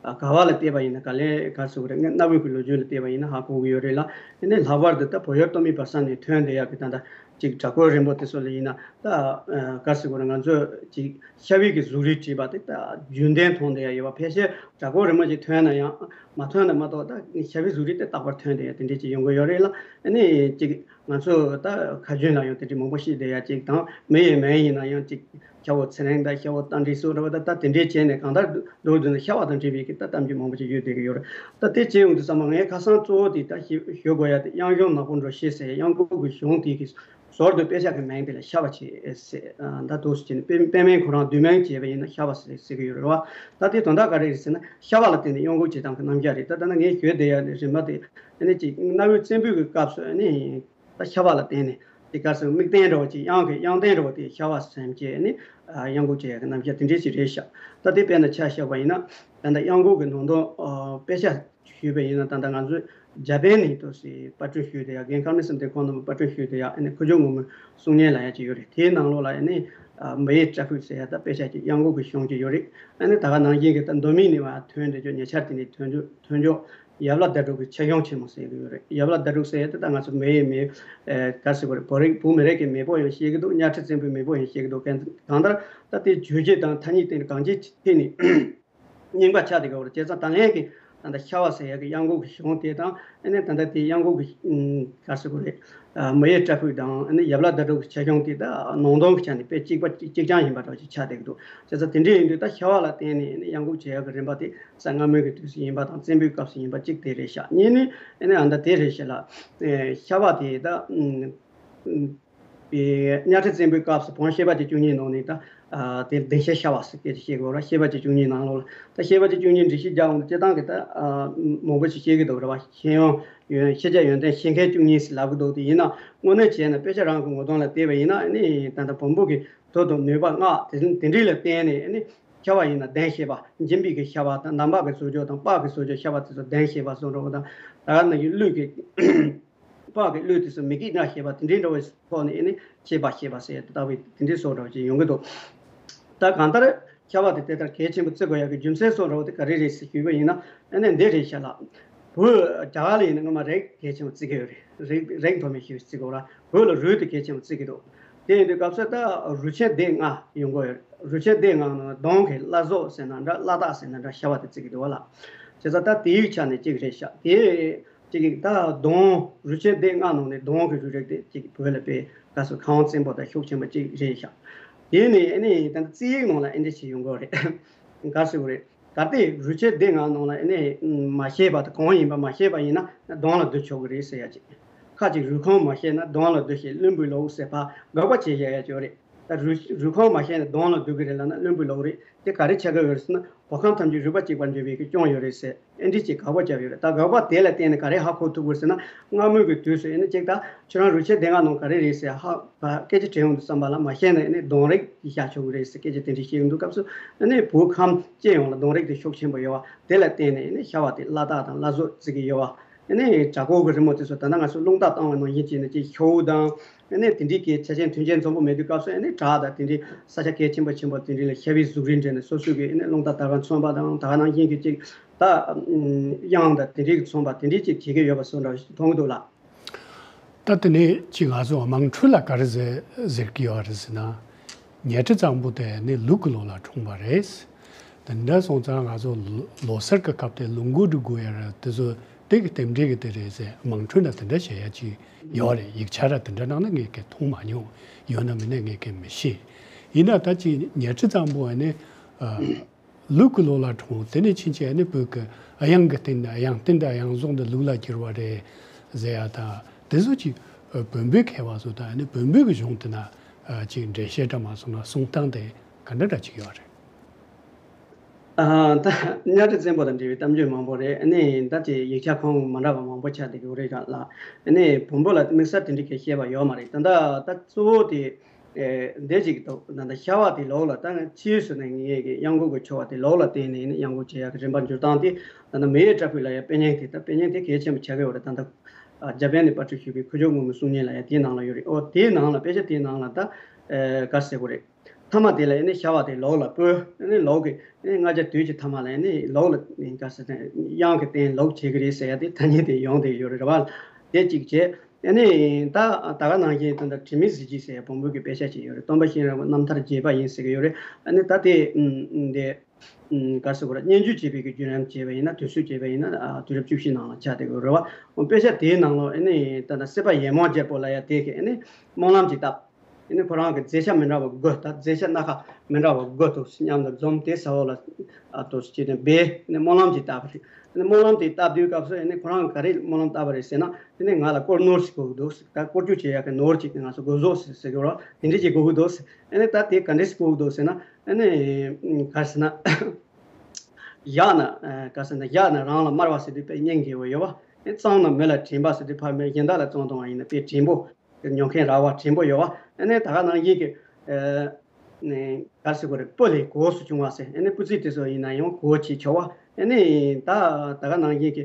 ཨ་ག་བ་ལ་བལྟས་པ་ཡིན་ན་ག་ལེ་ག་ཟེར་དགོས་རེད། གནའ་བོའི་གི་ལོ་རྒྱུས་ལ་བལྟས་པ་ཡིན་ན་ཧ་གོ་གི་ཡོད་རེད་ལ། ཨ་ནི་ལྷག་པར་དུ་ད་བོད་ཡུལ་སྟོད་སྨད་བར་གསུམ་ནས་ཐོན་བསྡད་ཡག་གི་ད་ད་ཅིག་གྲྭ་སྐོར་རིང་པོ་དེ་ཚོ་ལ་ཡིན་ན་ད་ཨ་ག་ཟེར་དགོས་རེད། ང་ཚོས་ཅིག་ཤ་བའི་གི་གཟུགས་རིས་བྲིས་པ་དེ་ད་རྒྱུན་ལྡན་མཐོང་བསྡད་ཡག་ཡོད་པ། ཕལ་ཆེར་གྲྭ་སྐོར་རིང་པོ་ཅིག་ཐོན་ན་ཡང་མ་ཐོན་ན་མ་གཏོགས་ད་ཤ་བའི་གཟུགས་རིས་དེ་རྟག་པར་ཐོན་བསྡད་ཡག་དེ་འདྲས་ཅིག་ཡོང་གི་ཡོད་རེད་ལ། ཨ་ནི་ཅིག་ང་ཚོ་ད་ཁ་རྒྱུན་ལ་ཡང་དེ་འདྲའི་མང་པོ་ཤེས་བསྡད་ཡ་གཅིག་དང་། མི་ཡི་མིང་ཡིན་ན་ཡང་གཅིག་ཤ་བོ་ཚེ་རིང་དང་ཤ་བོ་རྟ་མགྲིན་སོགས་འདྲ་བ་ད་ད་དེ་འདྲའི་བྱས་ནས་གང་ལྟར་མདོར་བསྡུས་ན་ཤ་བ་དང་འབྲེལ་བའི་གི་ད་གཏམ་རྒྱུད་མང་པོ་ཅིག་ཡོད་བསྡད་ཀྱི་ཡོད་རེད། ད་དེ་བྱས་ཡོང་དུས་ཙམ་པ་ངས་ཁ་སང་གཙོ་བོ་དེ་ད་ཞུ་ཞུ་དགོས་ཡ་དེ་གཡང་གཞུང་ནག་པོ་འགྲོ་ཤེས་ཟེར་གཡང་འགུག་གི་གཞུང་དེ་གི་ཟུར་དུ་དཔེ་ཆ་གི་མིང་དེ་ལ་ཤ་བ་བྱས་ཟེར། ད་འདུག་སེ་བྱས་ནས་དཔེ་དཔེ་མིང་ཁོ་རང་བསྡུས་མིང་བྱས་པ་ཡིན་ན་ཤ་བ་ཟེར་ཟེར་གི་ཡོད་རེད་བ། ད་དེ་དོན་དག་ག་རེ་རེད་ཟེར་ན་ཤ་བ་ལ་བརྟེན་ནས་གཡང་འགུག་བྱེད་སྟངས་ཀྱི་རྣམ་གཞག་རེད། ད་ད་ནི་ངས་ཞུས་བསྡད་ཡ་ནི་རིམ་པ་དེ་ཨ་ནི་ཅིག་གནའ་བོའི་བཙན་པོའི་གི་སྐབས་སུ་ཨ་ནི། ད་ཤ་བ་ལ་བརྟེན་ནས་དེ་ག་ཟེར་དམིགས་རྟེན་འདྲ་བོ་ཅིག་གཡང་གི་གཡང་རྟེན་འདྲ་བོ་དེ་ཤ་བ་ཟེར་བྱས་ནས་གཡང་འགུག་བྱེད་ཡག་གི་རྣམ་གཞག་དེ་འདྲས་ཅིག་རེད་ཤག་ད་དེ་དཔེར་ན་ཆ་བཞག་པ་ཡིན་ན་ད་ལྟ་གཡང་འགུག་གི་ནང་དོན་དཔེ་ཆ་ཞུས་པ་ཡིན་ན་ད་ལྟ་ང་ཚོས་འཇར་པན་ནས་ཏོག་ཙམ་པར་སྐྲུན་ཞུས་བསྡད་ཡག་རྒན་ཁ་མི་སེམས་དེ་ཁོང་རྣམ་པ་པར་སྐྲུན་ཞུས་བསྡད་ཡག་ཨ་ནི་ཁུ་བྱུག་སྔོན་མོའི་གསུང་སྙན་ལབ་ཡག་ཅིག་ཡོད་རེད། དེའི་ནང་ལོགས་ལ་ཨ་ནི་མི་ཡི་སྐྲ་ཕུད་ཟེར་ཡག་ད་དཔེ་ཆ་ཅིག་གཡང་འགུག་གི་གཞུང་ཅིག་ཡོད་རེད། ཨ་ནི་ད་ག་ནང་བཞིན་གྱི་ད་མདོ་སྨད་ནས་མར་ཐོན་བསྡད་ཆོག་ཉེ་ཆར་དེ་ནས་ཐོན་ཆོག་ཐོན་ཆོག་ཡབ་བླ་ཟླ་དྲུག་གི་ཆོས་སྐྱོང་ཆེན་མོ་ཟེར་གྱི་ཡོད་རེད། ཡབ་བླ་ཟླ་དྲུག་ཟེར་ཡ་དེ་ད་ང་ཚོ་མི་ཡི་མི་ཨེ་ག་ཟེར་དགོས་རེད། བོད་རིགས་བོད་མི་རིགས་ཀྱི་མེས་པོ་ཡང་བཤད་ཀྱི་འདུག་གཉའ་ཁྲི་བཙན་པོའི་མེས་པོ་ཡང་བཤད་ཀྱི་འདུག་གང་གང་ལྟར་ད་དེའི་བརྗོད་བྱ་དང་ཐ་སྙད་དེ་གང་ཅིའི་ཐད་ནས་རྙིང་པ་ཆགས་བསྡད་ཀྱི་ཡོད་རེད། བྱས་ཙང་ད་ལན་གྱི་ད་ལྟ་ཤ་བ་ཟེར་ཡ་གི་གཡང་འགུག་གི་གཞུང་དེ་དང་ཨ་ནི་ད་ལྟ་དེའི་གཡང་འགུག་གི་ག་ཟེར་དགོས་རེད། མི་ཡི་སྐྲ་ཕུད་དང་ཨ་ནི་ཡབ་བླ་ཟླ་དྲུག་གི་ཆོས་སྐྱོང་དེ་ད་ནང་དོན་གྱི་ཆ་ནས་དཔེ་གཅིག་པ་གཅིག་རྐྱང་ཡིན་པ་འདྲ་བ་ཅིག་ཆགས་བསྡད་ཀྱི་འདུག་བྱས་ཙང་དེ་འདྲ་ཡིན་དུས་ད་ཤ་བ་ལ་བརྟེན་ནས་ཨ་ནི་གཡང་འགུག་བྱེད་ཡག་གི་རིམ་པ་དེ། ས་སྔ་མོའི་གི་དུས་སུ་ཡིན་པ་དང་བཙན་པོའི་སྐབས་སུ་ཡིན་པ་གཅིག་དེ་རེད་ཤག་གཉིས་ནི་ཨ་ནི་ཨ་ད་དེ་རེད་ཤག་ལ། ཨེ་ཤ་བ་དེ་ད་ཨུམ་ཨུམ་པའི་གཉའ་ཁྲི་བཙན་པོའི་སྐབས་སུ་བོན་བཤད་པ་བཅུ་གཉིས་ནང་ནས་ད་ཨ་དེ་བདེ་གཤེགས་ཤ་བ་ཟེར་སྐད་ཆ་བཤད་དགོས་ར། བཤད་པ་བཅུ་གཉིས་ནང་ལོགས་ལ་ད་བཤད་པ་བཅུ་གཉིས་འགྲེལ་བཤད་རྒྱག་འོང་དུས་སྤྱིར་བཏང་གི་ད་ཨ་མང་པོ་ཞིག་བཤད་ཀྱི་འདུག་ར་བ། ཤེས་ཡོན་ཡོན་ཤེས་བྱ་ཡོན་ཏན་ཤེས་མཁན་བཅུ་གཉིས་ཟེར་ལབ་ཀྱི་འདུག་དེ་ཡིན་ན་དངོས་གནས་བྱས་ན་དཔེ་ཆ་རང་གི་ངོ་གདོང་ལ་བལྟས་པ་ཡིན་ན་ཨ་ནི་ད་ལྟ་བོན་པོ་གི་མཐུ་དང་ནུས་པ་སྔགས་དེ་དེ་འདྲས་ལ་བརྟེན་ནས་ཨ་ནི། ཤ་བ་ཡིན་ན་གདན་ཞེས་པ། འཇིམ་པའི་གི་ཤ་བ་དང་འདམ་བག་གི་ཟོ་ཅོག་དང་སྤགས་ཀྱི་ཟོ་ཅོག་ཤ་བ་དེ་ཚོ་གདན་ཞེས་པ་གསུངས་འགྲོ་བ་དང་། ད་ག་ནང་བཞིན་གླུད་ཀྱི་སྤགས་ཀྱི་གླུད་དེ་ཚོ་མི་དགེ་ལྔ་ཞེས་པ་དེ་འདྲའི་འདྲ་བའི་ཐོག་ནས་ཨེ་ནི་ཤེས་པ་ཞེས་པ་ཟེར་ཏེ་ལྟ་བུའི་དེ་འདྲའི་བཟོ་འདྲ་བ་ཅིག་ཡོང་གི་འདུག་ད་གང་ལྟར་ཤ་བ་དེ་དེ་ལྟར་གལ་ཆེན་པོ་བརྩི་དགོས་ཡག་གི་རྒྱུ་མཚན་སོགས་འདྲ་བོ་དེ་ག་རེ་རེད་ཟེར་ཞུས་པ་ཡིན་ན་ཨ་ནི་འདི་རེད་ཤག་ལ། བོད་རྒྱ་གར་ལ་ཡིན་ན་སྔོན་མ་རིགས་གལ་ཆེན་པོ་བརྩི་གི་ཡོད་རེད། རིགས་རིགས་མཐོ་དམན་ཞེས་བརྩི་དགོས་ར། བོད་ལ་རུས་དེ་གལ་ཆེན་པོ་བརྩི་གི་འདུག་དེ་ཡིན་དུས་སྐབས་སུ་ད་རུས་ཆེན་སྡེ་ལྔ་ཡོང་གི་ཡོད་རེད། རུས་ཆེན་སྡེ་ལྔ་ནང་གདོང་གི་བླ་ཟོག་ཟེར་ན་འདྲ། བླ་དྭགས་ཟེར་ན་འདྲ། ཤ་བ་དེ་བརྩི་གི་འདུག་བ་ལ། བྱས་ཙང་ད་དེའི་ཆ་ནས་གཅིག་རེད་ཤག་དེ་གཅིག་ད་གདོང་རུས་ཆེན་སྡེ་ལྔ་ནང་ནས་གདོང་གི་རུས་རིགས་དེ་གཅིག་བོད་ལ་དཔེ་ག་ཟེར་ཁམས་བཙན་པོ་དང་ཤུགས་ཆེན་པོ་གཅིག་རེད་ཤག་དེ་ནས་ཨ་ནི་ད་ལྟ་རྩིས་ཡིག་ནང་ལ་ཨེ་འདྲ་ཞིག་ཡོང་གི་ཡོད་རེད། ག་ཟེར་བ་རེད། གལ་ཏེ་རུས་ཆད་སྡེ་ལྔ་ནང་ལ་ཨ་ནི་མ་བཤད་པ་དང་གང་ཡིན་པ་མ་བཤད་པ་ཡིན་ན་གདོང་ལ་བསྡུ་ཆོག་གི་རེད་ཟེར་ཡ་ཅིག་ཁ་ཅིག་རུས་ཁམས་མ་བཤད་ན་གདོང་ལ་བསྡུ་ཞིང་བླུན་པོའི་ལུགས་ཟེར་ཕར་དགག་པ་བྱེད་ཡ་ཡ་ཅིག་ཡོད་རེད། ད་རུས་རུས་ཁམས་མ་བཤད་ན་གདོང་ལ་བསྡུ་གི་རེད་ལབ་ན་བླུན་པོའི་ལུགས་རེད། དེ་ག་རེ་ཆགས་ཀྱི་ཡོད་རེད་ཟེར་ན་གོ་ཁམས་ཐམས་ཅད་རུས་པ་གཅིག་པ་འཇུག་པའི་གི་སྐྱོན་ཡོད་རེད་ཟེར། ཨེ་འདྲི་ཅིག་དགག་པ་བརྒྱབ་ཡོད་རེད། ད་དགག་པ་དེ་ལ་བརྟེན་ནས་ག་རེ་ཧ་གོ་ཐུབ་དགོས་ཟེར་ན། སྔ་མོའི་གི་དུས་སུ་ཨེ་ནི་གཅིག་ད་ཁྱོད་རང་རུས་ཆད་སྡེ་ལྔ་ནང་ག་རེ་རེད་ཟེར་ཧ་ག་སྐད་ཆ་དྲི་ཡོང་དུས་ཙམ་པ་ལ་མ་ཤེས་ན་ཨེ་ནི་གདོན་རིགས་ཀྱི་བཤད་ཆོག་གི་རེད་ཟེར་སྐད་ཆ་དེ་འདྲ་བཤད་ཡོང་དུས་སྐབས་སུ་ཨེ་ནི་བོད་ཁམས་སྤྱི་ཡོངས་ལ་གདོན་རིགས་དེ་ཤུགས་ཆེན་པོ་ཡོད་པ་དེ་ལ་བརྟེན་ནས་ཨེ་ནི་ཤ་བ་དེ་བླ་དྭགས་དང་བླ་བཟོ་བརྩི་གི་ཡོད་པ། ཨེ་ནི་བྲག་ཕུག་གི་རི་མོ་དེ་ཚོ་ད་ལྟ་ང་ཚོ་རླུང་རྟ་བཏང་བའི་ནང་བཞིན་བྱས་ནས་ཅིག་ཤོག་དང་། ཨེ་ནི་དེ་འདྲའི་གི་ཆ་ཅན་དོན་ཅན་འཛོམས་པོ་མེད་དུས་སྐབས་སུ་ཨེ་ནི་བྲག་དང་དེ་འདྲའི་ས་ཆ་གལ་ཆེན་པོ་ཆེན་པོ་དེ་འདྲའི་ལ་ཤ་བའི་གཟུགས་རིས་འདྲེན་ནས་སོ་སོའི་གི་ཨེ་ནི་རླུང་རྟ་དར་ག་མཚོན་པ་དང་ད་ག་ནང་བཞིན་གྱི་ཅིག་ད་གཡང་དང་དེ་འདྲའི་གི་མཚོན་པ་དེ་འདྲའི་ཅིག་བྱེད་ཀྱི་ཡོད་པ་བཟོ་འདྲ་ཞིག་མཐོང་གི་འདུག་ལགས། ད་དེ་ནས་ཅིག་ང་ཚོ་དམངས་ཁྲོད་ལ་ག་རེ་ཟེར་ཟེར་གྱི་ཡོད་རེད་ཟེར་ན། ཉལ་ཁྲི་གཙང་པོ་དེ་ནི་ལུག་གི་ལོ་ལ་འཁྲུངས་པ་རེད། དེ་འདྲ་སོང་ཙང་ང་ཚོ་ལོ་ལོ་སར་གྱི་སྐབས་དེ་ལུག་མགོ་སྒྲིག་དགོས་ཡ་ར་དེ་ཚོ་དེ་གི་རྟེན་འབྲེལ་གྱི་དེ་རེད་ཟེར་དམངས་ཁྲོད་ན་དེ་འདྲ་བྱེད་ཡ་ཅིག་ཡོད་རེད། ཡིག་ཆ་ར་དེ་འདྲ་ནང་ན་ངས་ཀྱི་མཐོང་མ་མྱོང་། ཡོད་ན་མེད་ན་ངས་ཀྱི་མི་ཤེས། ཡིན་ན་ད་ཅིག་ཉལ་ཁྲི་གཙང་པོ་ནི། ལུག་གི་ལོ་ལ་འཁྲུངས། དེ་ནས་ཕྱིན་ཆད་ནི་བོད་ཀྱི་གཡང་གི་རྟེན་དང་གཡང་རྟེན་དང་གཡང་ཟོག་འདི་ལུག་ལ་གྱུར་བ་རེད་ཟེར་ཡ་དང་དེ་ཚོ་ཅིག་བོན་པོའི་མཁས་པ་ཚོ་དང་ནི་བོན་པོའི་གི་གཞུང་དེ་ན་ཅིག་འགྲེལ་བཤད་འདྲ་མ་སོང་ན་གསུང་སྟངས་དེ་ག་འདྲ་འདྲ་ཅིག་ཡོད་རེད། ཨ་ད་གཉའ་ཁྲི་བཙན་པོ་དང་འབྲེལ་བའི་གཏམ་རྒྱུད་མང་པོ་རེད། ཨ་ནི་ད་ཅིག་ཡིག་ཆ་ཁུངས་མ་འདྲ་བ་མང་པོ་ཆགས་བསྡད་ཀྱི་ཡོད་རེད་ལ། ཨ་ནི་བོན་པོ་ལ་དམིགས་བསལ་དེ་འདྲ་གི་བཤད་པ་ཡོད་མ་རེད། ད་ད་ད་གཙོ་བོ་དེ། ཨེ་འདི་ཅིག་འདུག་ད་ལྟ་ཤ་བ་དེ་ལོགས་ལ་ད་ཕྱིས་སུ་ནས་ངེད་ཀྱི་གཡང་འགུག་གི་ཆོ་ག་དེ་ལོགས་ལ་བརྟེན་ནས་ནི་གཡང་འགུག་བྱེད་ཡག་གི་རིམ་པ་འགྱུར་སྟངས་དེ་ད་ལྟ་མེ་ཡོས་བཀྲ་ཕུག་ལ་ཡང་དཔེ་རྙིང་དེ་ད་དཔེ་རྙིང་དེ་གལ་ཆེན་པོ་ཆགས་ཀྱི་ཡོད་རེད། ད་ལྟ་ཨ་རྒྱ་བལ་ནས་པར་སྐྲུན་ཞུས་པའི་ཁུ་བྱུག་སྔོན་མོའི་གསུང་སྙན་ལ་ཡང་དེའི་ནང་ལ་ཡོད་རེད། ཨོ་དེའི་ནང་ལ་དཔེ་ཆ་དེའི་ནང་ལ་ད་ཨེ་ག་ཟེར་དགོས་རེད། ཐ་མ་དེ་ལ་ཨེ་ནི་ཤ་བ་དེ་ལོགས་ལ་སྤོས། ཨེ་ནི་ལོགས་ཀྱི་ཨེ་ནི་ལྔ་བརྒྱ་དུས་ཀྱི་ཐ་མ་ལ་ཨེ་ནི་ལོགས་ལ་ཨེ་ག་ཟེར་ཏེ་གཡང་གི་རྟེན་ལོགས་བྱེད་ཀྱི་རེད་ཟེར་ཡ་དེ་ཐ་སྙད་དེ་ཡོང་བསྡད་ཡོད་རེད་བ། དེ་གཅིག་བྱས། ཨེ་ནི་ད་ད་ག་ནང་བཞིན་ད་ལྟ་དྲི་མེད་གཟི་བརྗིད་ཟེར་ཡ་བོན་པོ་གི་དཔེ་ཆ་ཅིག་ཡོད་རེད། སྟོན་པ་གཤེན་རབ་ཀྱི་རྣམ་ཐར་རྒྱས་པ་ཡིན་ཟེར་གྱི་ཡོད་རེད། ཨེ་ནི་ད་དེ་ཨུམ་དེ་ཨུམ་ག་ཟེར་དགོས་རེད། སྙན་བརྒྱུད་བྱས་པའི་གི་བརྒྱུད་རིམ་བྱས་པ་ཡིན་ན་དུས་ཚོད་བྱས་པ་ཡིན་ན་ཨ་དུས་རབས་བཅུ་བཞི་ནང་ལ་ཆགས་བསྡད་ཡོད་རེད་བ། དཔེ་ཆ་དེའི་ནང་ལོགས་ཨེ་ནི་ད་ལྟ་སྲིད་པ་ཡེ་མོ་རྒྱལ་པོ་ལ་ཡ་དེ་གི་ཨེ་ནི་སྨོན་ལམ་ཅིག་བཏབ། ཨེ་ནི་ཁོ་རང་གི་མཛད་བྱ་མི་འདྲ་བ་དགུ་དང་མཛད་བྱ་སྣ་ཁ་མི་འདྲ་བ་དགུ་དང་མཉམ་དུ་འཛོམས་ཏེ་ས་འོག་ལ་ཨ་དོ་སི་ཅི་ནས་སྦས་ནས་སྨོན་ལམ་ཅིག་བཏབ་པ་རེད། ཨེ་ནི་སྨོན་ལམ་དེ་བཏབ་དུས་སྐབས་སུ་ཨེ་ནི་ཁོ་རང་གིས་ག་རེ་སྨོན་ལམ་བཏབ་པ་རེད་ཟེར་ན། ཨེ་ནི་ང་ལ་སྐོར་ནོར་ཞིག་དགོས་ཀྱི་འདུག་ད་སྐོར་སྐྱོད་བྱེད་ཡག་གི་ནོར་ཅིག་ང་ཚོ་དགོས་ཟོག་ཟེར་ཟེར་གི་རེད་བ། དེ་འདྲ་ཅིག་དགོས་ཀྱི་འདུག་ཨེ་ནི་ད་དེ་ག་འདྲ་ཞིག་དགོས་ཀྱི་འདུག་ཟེར་ན། ཨེ་ནི་ག་ཟེར་ན། བཞག་ན་ག་ཟེར་ན་བཞག་ན་རང་ལ་དམར་བ་ཟེར་དུས་དཔེ་སྙིང་རྗེ་བོ་ཡོད་བ། ཨེ་གཙང་ན་མི་ལ་དྲན་པ་ཟེར་དུས་ཕ་མའི་གཞན་དག་ལ་གཙང་གཏོང་བ་ཡིན་ན་དཔེ་དྲན་པོ། ཉོ་མཁན་ར་བ་དྲན་པོ་ཡོད་བ། ཨ་ནི་ད་ག་ནང་བཞིན་གྱི་ཨ་ནི་ག་རེ་ཟེར་དགོས་རེད། སྤུ་ལས་གོས་སུ་བྱུང་བ་ཟེར། ཨ་ནི་སྤུ་རྩེ་དེ་ཚོ་ཡིན་ན་ཡང་གོས་བྱེད་ཆོག་བ། ཨ་ནི་ད་ད་ག་ནང་བཞིན་གྱི་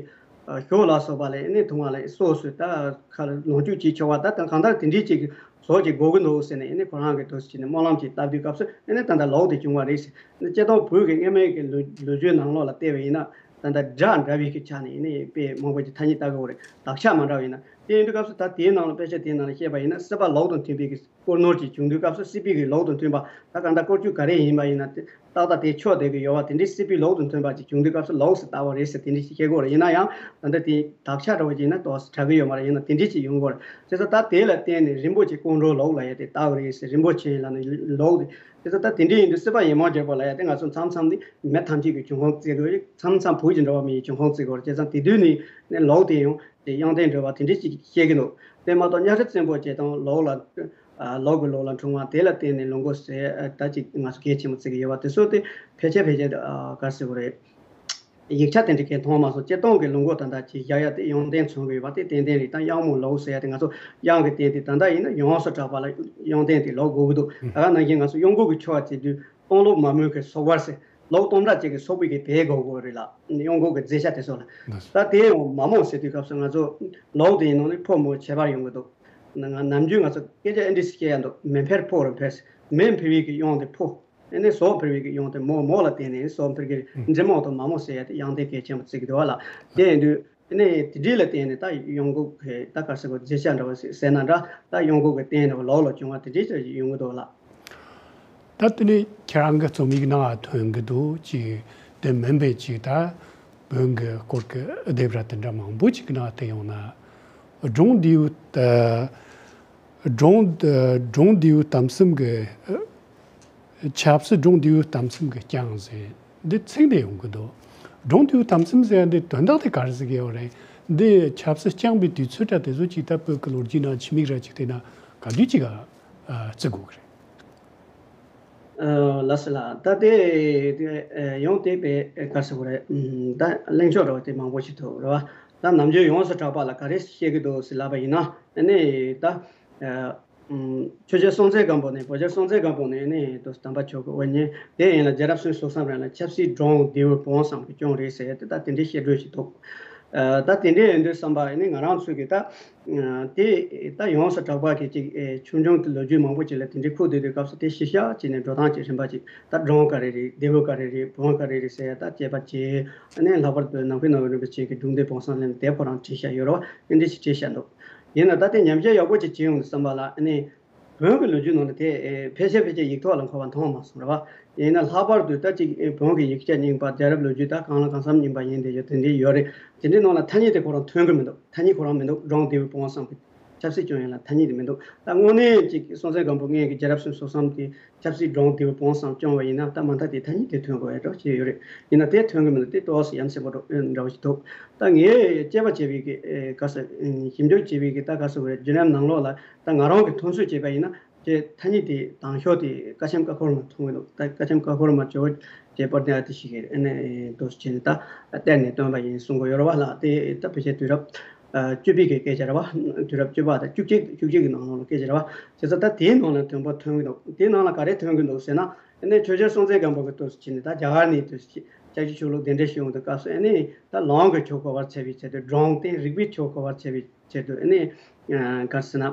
ཨ་ཞོ་ལ་སོགས་པ་ལས་ཨ་ནི་འཐུང་བ་ལས་སོགས་སུ་ད་ཁ་ལ་ལོངས་སྤྱོད་བྱེད་ཆོག་བ། ད་ད་གང་ལྟར་དེ་འདྲའི་ཅིག་ཟོག་ཅིག་དགོས་ཀྱི་འདུག་ཟེར་ནས་ཨ་ནི་ཁོ་རང་གི་འདུག་ཟེར་ནས་སྨོན་ལམ་ཅིག་བཏབ་དུས་སྐབས་སུ་ཨ་ནི་ད་ལྟ་ལོག་དེ་བྱུང་བ་རེད་ཟེར། ཨ་ནི་སྤྱིར་བཏང་བོད་ཀྱི་སྔ་མའི་གི་ལོ་ལོ་རྒྱུས་ནང་ལོགས་ལ་བལྟས་པ་ཡིན་ན། ད་ལྟ་སྒྲ་འདྲ་བའི་གི་ཆ་ནས་ནི་དཔེ་མང་པོ་ཅིག་ཐ་སྙད་བཏགས་ཀྱི་ཡོད་རེད། དག་ཆ་མ་འདྲ་བ་ཡིན་ན། དེ་ཡིན་དུས་སྐབས་སུ་ད་དེའི་ནང་ལ་དཔེ་ཆ་དེའི་ནང་ལ་བཤད་པ་ཡིན་ན་སྲིད་པ་ལོག་དང་མཐུན་པའི་གི་སྐོར་ནོར་ཅིག་བྱུང་དུས་སྐབས་སུ་སྲིད་པའི་གི་ལོག་དང་མཐུན་པ་ད་ག་འདྲ་སྐོར་ཆུ་ག་རེ་ཡིན་པ་ཡིན་ན་དེ་ཏག་ཏག་དེ་ཆོག་བསྡད་གི་ཡོད་བ། དེ་འདྲའི་སྲིད་པའི་ལོག་དང་མཐུན་པ་ཅིག་བྱུང་དུས་སྐབས་སུ་ལོག་ཟེར་བཏགས་པ་རེད་ཟེར་དེ་འདྲ་ཞིག་བཤད་དགོས་རེད། ཡིན་ན་ཡང་ད་ལྟ་དེ་དག་ཆ་འདྲ་བོ་ཅིག་ཡིན་ན་ཏོག་ཙམ་དྲག་གི་ཡོད་མ་རེད། ཡིན་ན་དེ་འདྲ་ཅིག་ཡོང་གི་རེད། བྱས་ཙང་ད་དེ་ལ་བརྟེན་ནས་རིན་པོ་ཆེ་ཀོང་གྲོ་ལོག་ལ་ཡ་དེ་བཏགས་པ་རེད་ཟེར། རིན་པོ་ཆེ་ལ་ནི་ལོག་དེ། དེ་ཚོ་ད་དེ་འདྲ་ཡིན་དུས་སྲིད་པ་ཡེ་མོ་རྒྱལ་པོ་ལ་ཡ་དེ་ང་ཚོ་མཚམས་མཚམས་ནི་མི་ཐམས་ཅད་ཀྱི་འབྱུང་ཁུངས་བརྩི་དགོས། མཚམས་མཚམས་བོད་ཀྱི་འགྲོ་བ་མི་ཡི་འབྱུང་ཁུངས་བརྩི་དགོས་རེད། བྱས་ཙང་དེ་དུས་ནི་ནི་ལོག་དེ་ཡང་དེ་གཡང་རྟེན་འབྲེལ་བ་དེ་འདྲ་ཞིག་བཤད་ཀྱི་འདུག་དེ་མ་གཏོགས་གཉའ་ཁྲི་བཙན་པོ་བྱས་དང་ལོག་ལ་ཨ་ལོག་གི་ལོག་ལ་འཁྲུངས་པ་དེ་ལ་བརྟེན་ནས་ལུག་མགོ་ཟེར་ཨ་ད་ཅིག་ང་ཚོ་གལ་ཆེན་པོ་བརྩི་གི་ཡོད་པ་དེ་ཚོ་དེ་ཕལ་ཆེར་ཕལ་ཆེར་ཨ་ག་རེ་ཟེར་དགོས་རེད། ཡིག་ཆ་དེ་འདྲ་གས་མཐོང་མ་སོང་། སྤྱིར་བཏང་གི་ལུག་མགོ་ད་ལྟ་ཅིག་བཞག་ཡ་དེ་གཡང་རྟེན་མཚོན་གི་ཡོད་པ་དེ་ཏན་ཏན་རེད། ད་གཡང་མོ་ལོག་ཟེར་ཡ་དེ་ང་ཚོ་གཡང་གི་རྟེན་དེ་ད་ལྟ་ཡིན་ན་ཡོངས་སུ་གྲགས་པ་ལ་གཡང་རྟེན་དེ་ལོག་དགོས་ཀྱི་འདུག་ད་ག་ནང་བཞིན་ང་ཚོ་གཡང་འགུག་གི་ཆོ་ག་བྱེད་དུས་སྟོང་ལུག་མ་རྨོས་ཀྱི་སོག་བར་ཟེར་ལུག་སྟོང་ཕྲག་གཅིག་གི་སོག་པའི་གི་བལ་དགོས་དགོས་རེད་ལ། གཡང་འགུག་གི་མཛད་བྱ་དེ་ཚོ་ལ་ད་དེ་ཡང་མ་རྨོས་ཟེར་དུས་སྐབས་སུ་ང་ཚོ་ལོག་དེ་ཡིན་ནང་ནས་ཕོ་མོ་ཁྱད་པར་ཡོང་གི་འདུག་ནམ་རྒྱུན་ང་ཚོ་སྐད་ཆ་ཨེ་འདྲ་ཞིག་བཤད་ཡ་འདུག་མེ་འཕེར་ཕོ་རུ་འཕེར་ཟེར། མེ་འཕེར་བའི་གི་གཡང་དེ་ཕོ། ཨེ་ནས་ཟོག་འཕེར་བའི་གི་གཡང་དེ་མོ། མོ་ལ་བརྟེན་ནས་ཟོག་འཕེར་གི་འབྲི་མོ་དང་མ་མོ་ཟེར་ཡ་དེ་གཡང་རྟེན་གལ་ཆེན་པོ་བརྩི་གི་འདུག་བ་ལ། དེ་ཡིན་དུས་ཨེ་ནས་དེ་འདྲའི་ལ་བརྟེན་ནས་ད་གཡང་འགུག་གི་ད་ག་ཟེར་དགོས་མཛད་བྱ་འདྲ་བ་ཟེར་ན་འདྲ། ད་གཡང་འགུག་གི་རྟེན་འདྲ་བ་ལོག་ལ་བྱུང་བ་དེ་འདྲའི་ཅིག་ཡོང་གི་འདུག་བ་ལ། ད་དེ་ནས་ཁྱེད་རང་གི་རྩོམ་ཡིག་ནང་ཐོན་གི་འདུག་ཅིག་དེ་མིན་པའི་ཅིག་ད་བོན་གི་སྐོར་གི་ལྡེབས་ར་དེ་འདྲ་མང་པོ་ཅིག་ནང་དེ་ཡོང་ན། སྒྲུང་ལྡེའུ་ད་སྒྲུང་སྒྲུང་ལྡེའུ་གཏམ་གསུམ་གི་ཆབ་སྲིད་སྒྲུང་ལྡེའུ་གཏམ་གསུམ་གྱི་རྐྱང་ཟེར། འདི་ཚིག་འདི་ཡོང་གི་འདུག་སྒྲུང་དེའི་དམ་སེམས་ཟེར་ཡ་འདི་དོན་དག་དེ་ག་རེ་ཟེར་གི་ཡོད་རེད། འདི་ཆབ་སྲིད་རྐྱང་པའི་དུས་ཚོད་འདྲ་དེ་ཚོ་ཅིག་ད་བོད་ཀྱི་ལོ་རྒྱུས་ནང་ཕྱི་མིག་ར་ཅིག་བལྟས་ན་ག་དུས་ཅིག་ག་བརྩི་དགོས་ཀྱི་རེད། ལགས་སོ་ལགས། ད་དེ་དེ་ཡོང་དེ་པའི་ག་ཟེར་བ་རེད། ད་གླེང་ཕྱོགས་ར་བ་དེ་མང་པོ་ཞིག་འདུག་ར་བ། ད་ནམ་རྒྱུན་ཡོངས་སུ་གྲགས་པ་ལ་ག་རེ་བཤད་ཀྱི་འདུག་ཟེར་ལབ་པ་ཡིན་ན་ཨ་ནི་ད། ཆོས་རྒྱལ་སྲོང་བཙན་སྒམ་པོ་ནས་བོད་རྒྱལ་སྲོང་བཙན་སྒམ་པོ་ནས་ནི་དུ་དམ་པ་ཆོས་ཀྱི་དབུ་བརྙེས་དེ་ཡིན་ལ་རྒྱལ་རབས་སུམ་ཅུ་སོ་གསུམ་རིང་ལ་ཆབ་སྲིད་འབྲོང་རྡེའུ་བོང་གསུམ་གྱིས་སྐྱོང་རེད་ཟེར་ཏེ་ད་དེ་འདྲའི་བཤད་སྲོལ་ཞིག་འདུག་ད་དེ་འདྲའི་ཡིན་དུས་བསམ་པ་ནི་ང་རང་ཚོས་ཀྱི་ད་དེ་ད་ཡོངས་སུ་གྲགས་པ་གི་ཅིག་ཆུང་ཆུང་གི་ལོ་རྒྱུས་མང་པོ་ཅིག་ལ་དེ་འདྲའི་ཁུག་བསྡད་དུས་སྐབས་སུ་དེ་གཞིར་བཞག་བྱས་ནས་འགྲོ་སྟངས་ཀྱི་རིམ་པ་ཅིག་ད་འབྲོང་ག་རེ་རེད། རྡེའུ་ག་རེ་རེད། བོང་ག་རེ་རེད་ཟེར་ད་དཔྱད་པ་བྱས་ནས་ལྷག་པར་དུ་ནམ་མཁའི་ནང་རིན་པོ་ཆེ་གི་སྒྲུང་ལྡེའུ་བོང་གསུམ་ལེན་དེབ་ཁོ་རང་བྲིས་བཞག་ཡོད་རེད་བ། དེ་འདྲ་ཞིག་བྲིས་བཞག་འདུག་ཡིན་ན་ད་ལྟའི་ཉམས་ཞིབ་ཡག་པོ་ཅིག་བྱེད་ཡོང་དུས་ཙམ་པ་ལ་ཨ་ནི་བོན་གྱི་ལོ་རྒྱུས་ནང་ལ་དེ་ཕལ་ཆེར་ཕལ་ཆེར་ཡིག་ཐོག་ལ་འཁོད་པ་མཐོང་མ་སོང་རེད་བ། ཡིན་ན་ལྷག་པར་དུ་ད་ཅིག་བོན་གྱི་ཡིག་ཆ་རྙིང་པ་རྒྱལ་རབས་ལོ་རྒྱུས་ད་གང་ལ་གང་འཚམ་རྙིང་པ་ཡིན་དེ་ཡོད་དེ་འདྲའི་ཡོད་རེད། དེ་འདྲའི་ནང་ལ་ཐ་སྙད་དེ་ཁོ་རང་ཐོན་གྱི་མི་འདུག་ཐ་སྙད་ཁོ་རང་མི་འདུག་འབྲོང་རྡེའུ་བོང་གསུམ་གྱི་ཆབ་སྲིད་སྐྱོང་ཡུལ་ལ་ཐ་སྙད་དེ་མི་འདུག་ད་དངོས་གནས་ཅིག་སྲོང་བཙན་སྒམ་པོ་སྔོན་གྱི་རྒྱལ་རབས་སུམ་ཅུ་སོ་གསུམ་དེ་ཆབ་སྲིད་འབྲོང་རྡེའུ་བོང་གསུམ་སྐྱོང་བ་ཡིན་ན་ད་མ་མཐའ་དེ་ཐ་སྙད་དེ་ཐོན་དགོས་ཡ་འདྲ་བྱས་ཡོད་རེད། ཡིན་ན་དེ་ཐོན་གྱི་མི་འདུག་དེ་ཏོག་ཙམ་ཡ་མཚན་པོ་འདྲ་བོ་ཞིག་འདུག་ད་ངས་དཔྱད་པ་བྱས་པའི་གི་ག་ས་ཞིབ་འཇུག་བྱས་པའི་གི་ད་ག་ས་བརྒྱུད་རིམ་ནང་ལོགས་ལ་ད་ང་རང་གི་མཐོང་ཚུལ་བྱས་པ་ཡིན་ན་དེ་ཐ་སྙད་དེ་དང་ཤོག་དེ་ཀ་ཆེམ་ཀ་ཁོལ་མ་མཐོང་གི་འདུག་ད་ཀ་ཆེམ་ཀ་ཁོལ་མ་ཇོ་བོ་རྗེ་དཔལ་ལྡན་ཨ་ཏི་ཤི་གིས་ཨ་ནི་འདུག་སེ་བྱས་ནས་ད་གཏེར་ནས་བཏོན་པ་ཡིན་གསུང་གི་ཡོད་རེད་བ་ལགས། དེ་ད་ཕལ་ཆེར་དུས་རབས་བཅུ་པའི་གི་སྐད་ཆ་རེད་བ། དུས་རབས་བཅུ་པ་དང་བཅུ་གཅིག་བཅུ་གཅིག་གི་ནང་ལོགས་ལ་སྐད་ཆ་རེད་བ། བྱས་ཙང་ད་དེའི་ནང་ལ་དོན་པོ་ཐོན་གི་འདུག་དེའི་ནང་ལ་ག་རེ་ཐོན་གི་འདུག་ཟེར་ན་ཨ་ནི་ཆོས་རྒྱལ་སྲོང་བཙན་སྒམ་པོ་གི་དུས་སུ་ཕྱིན་ནས་ད་རྒྱ་གར་ནས་དུས་སུ་ལྕགས་ཀྱུ་ཆོས་ལུགས་གདན་འདྲེན་ཞུས་ཡོང་དུས་སྐབས་སུ་ཨ་ནི་ད་ལུང་གི་ཆོས་གོ་བར་འཚལ་བའི་ཆེད་དུ་འབྲོང་སྟོན། རིག་པའི་ཆོས་གོ་བར་འཚལ་བའི་ཆེད་དུ་ཨ་ནི་ག་རེ་ཟེར་ན།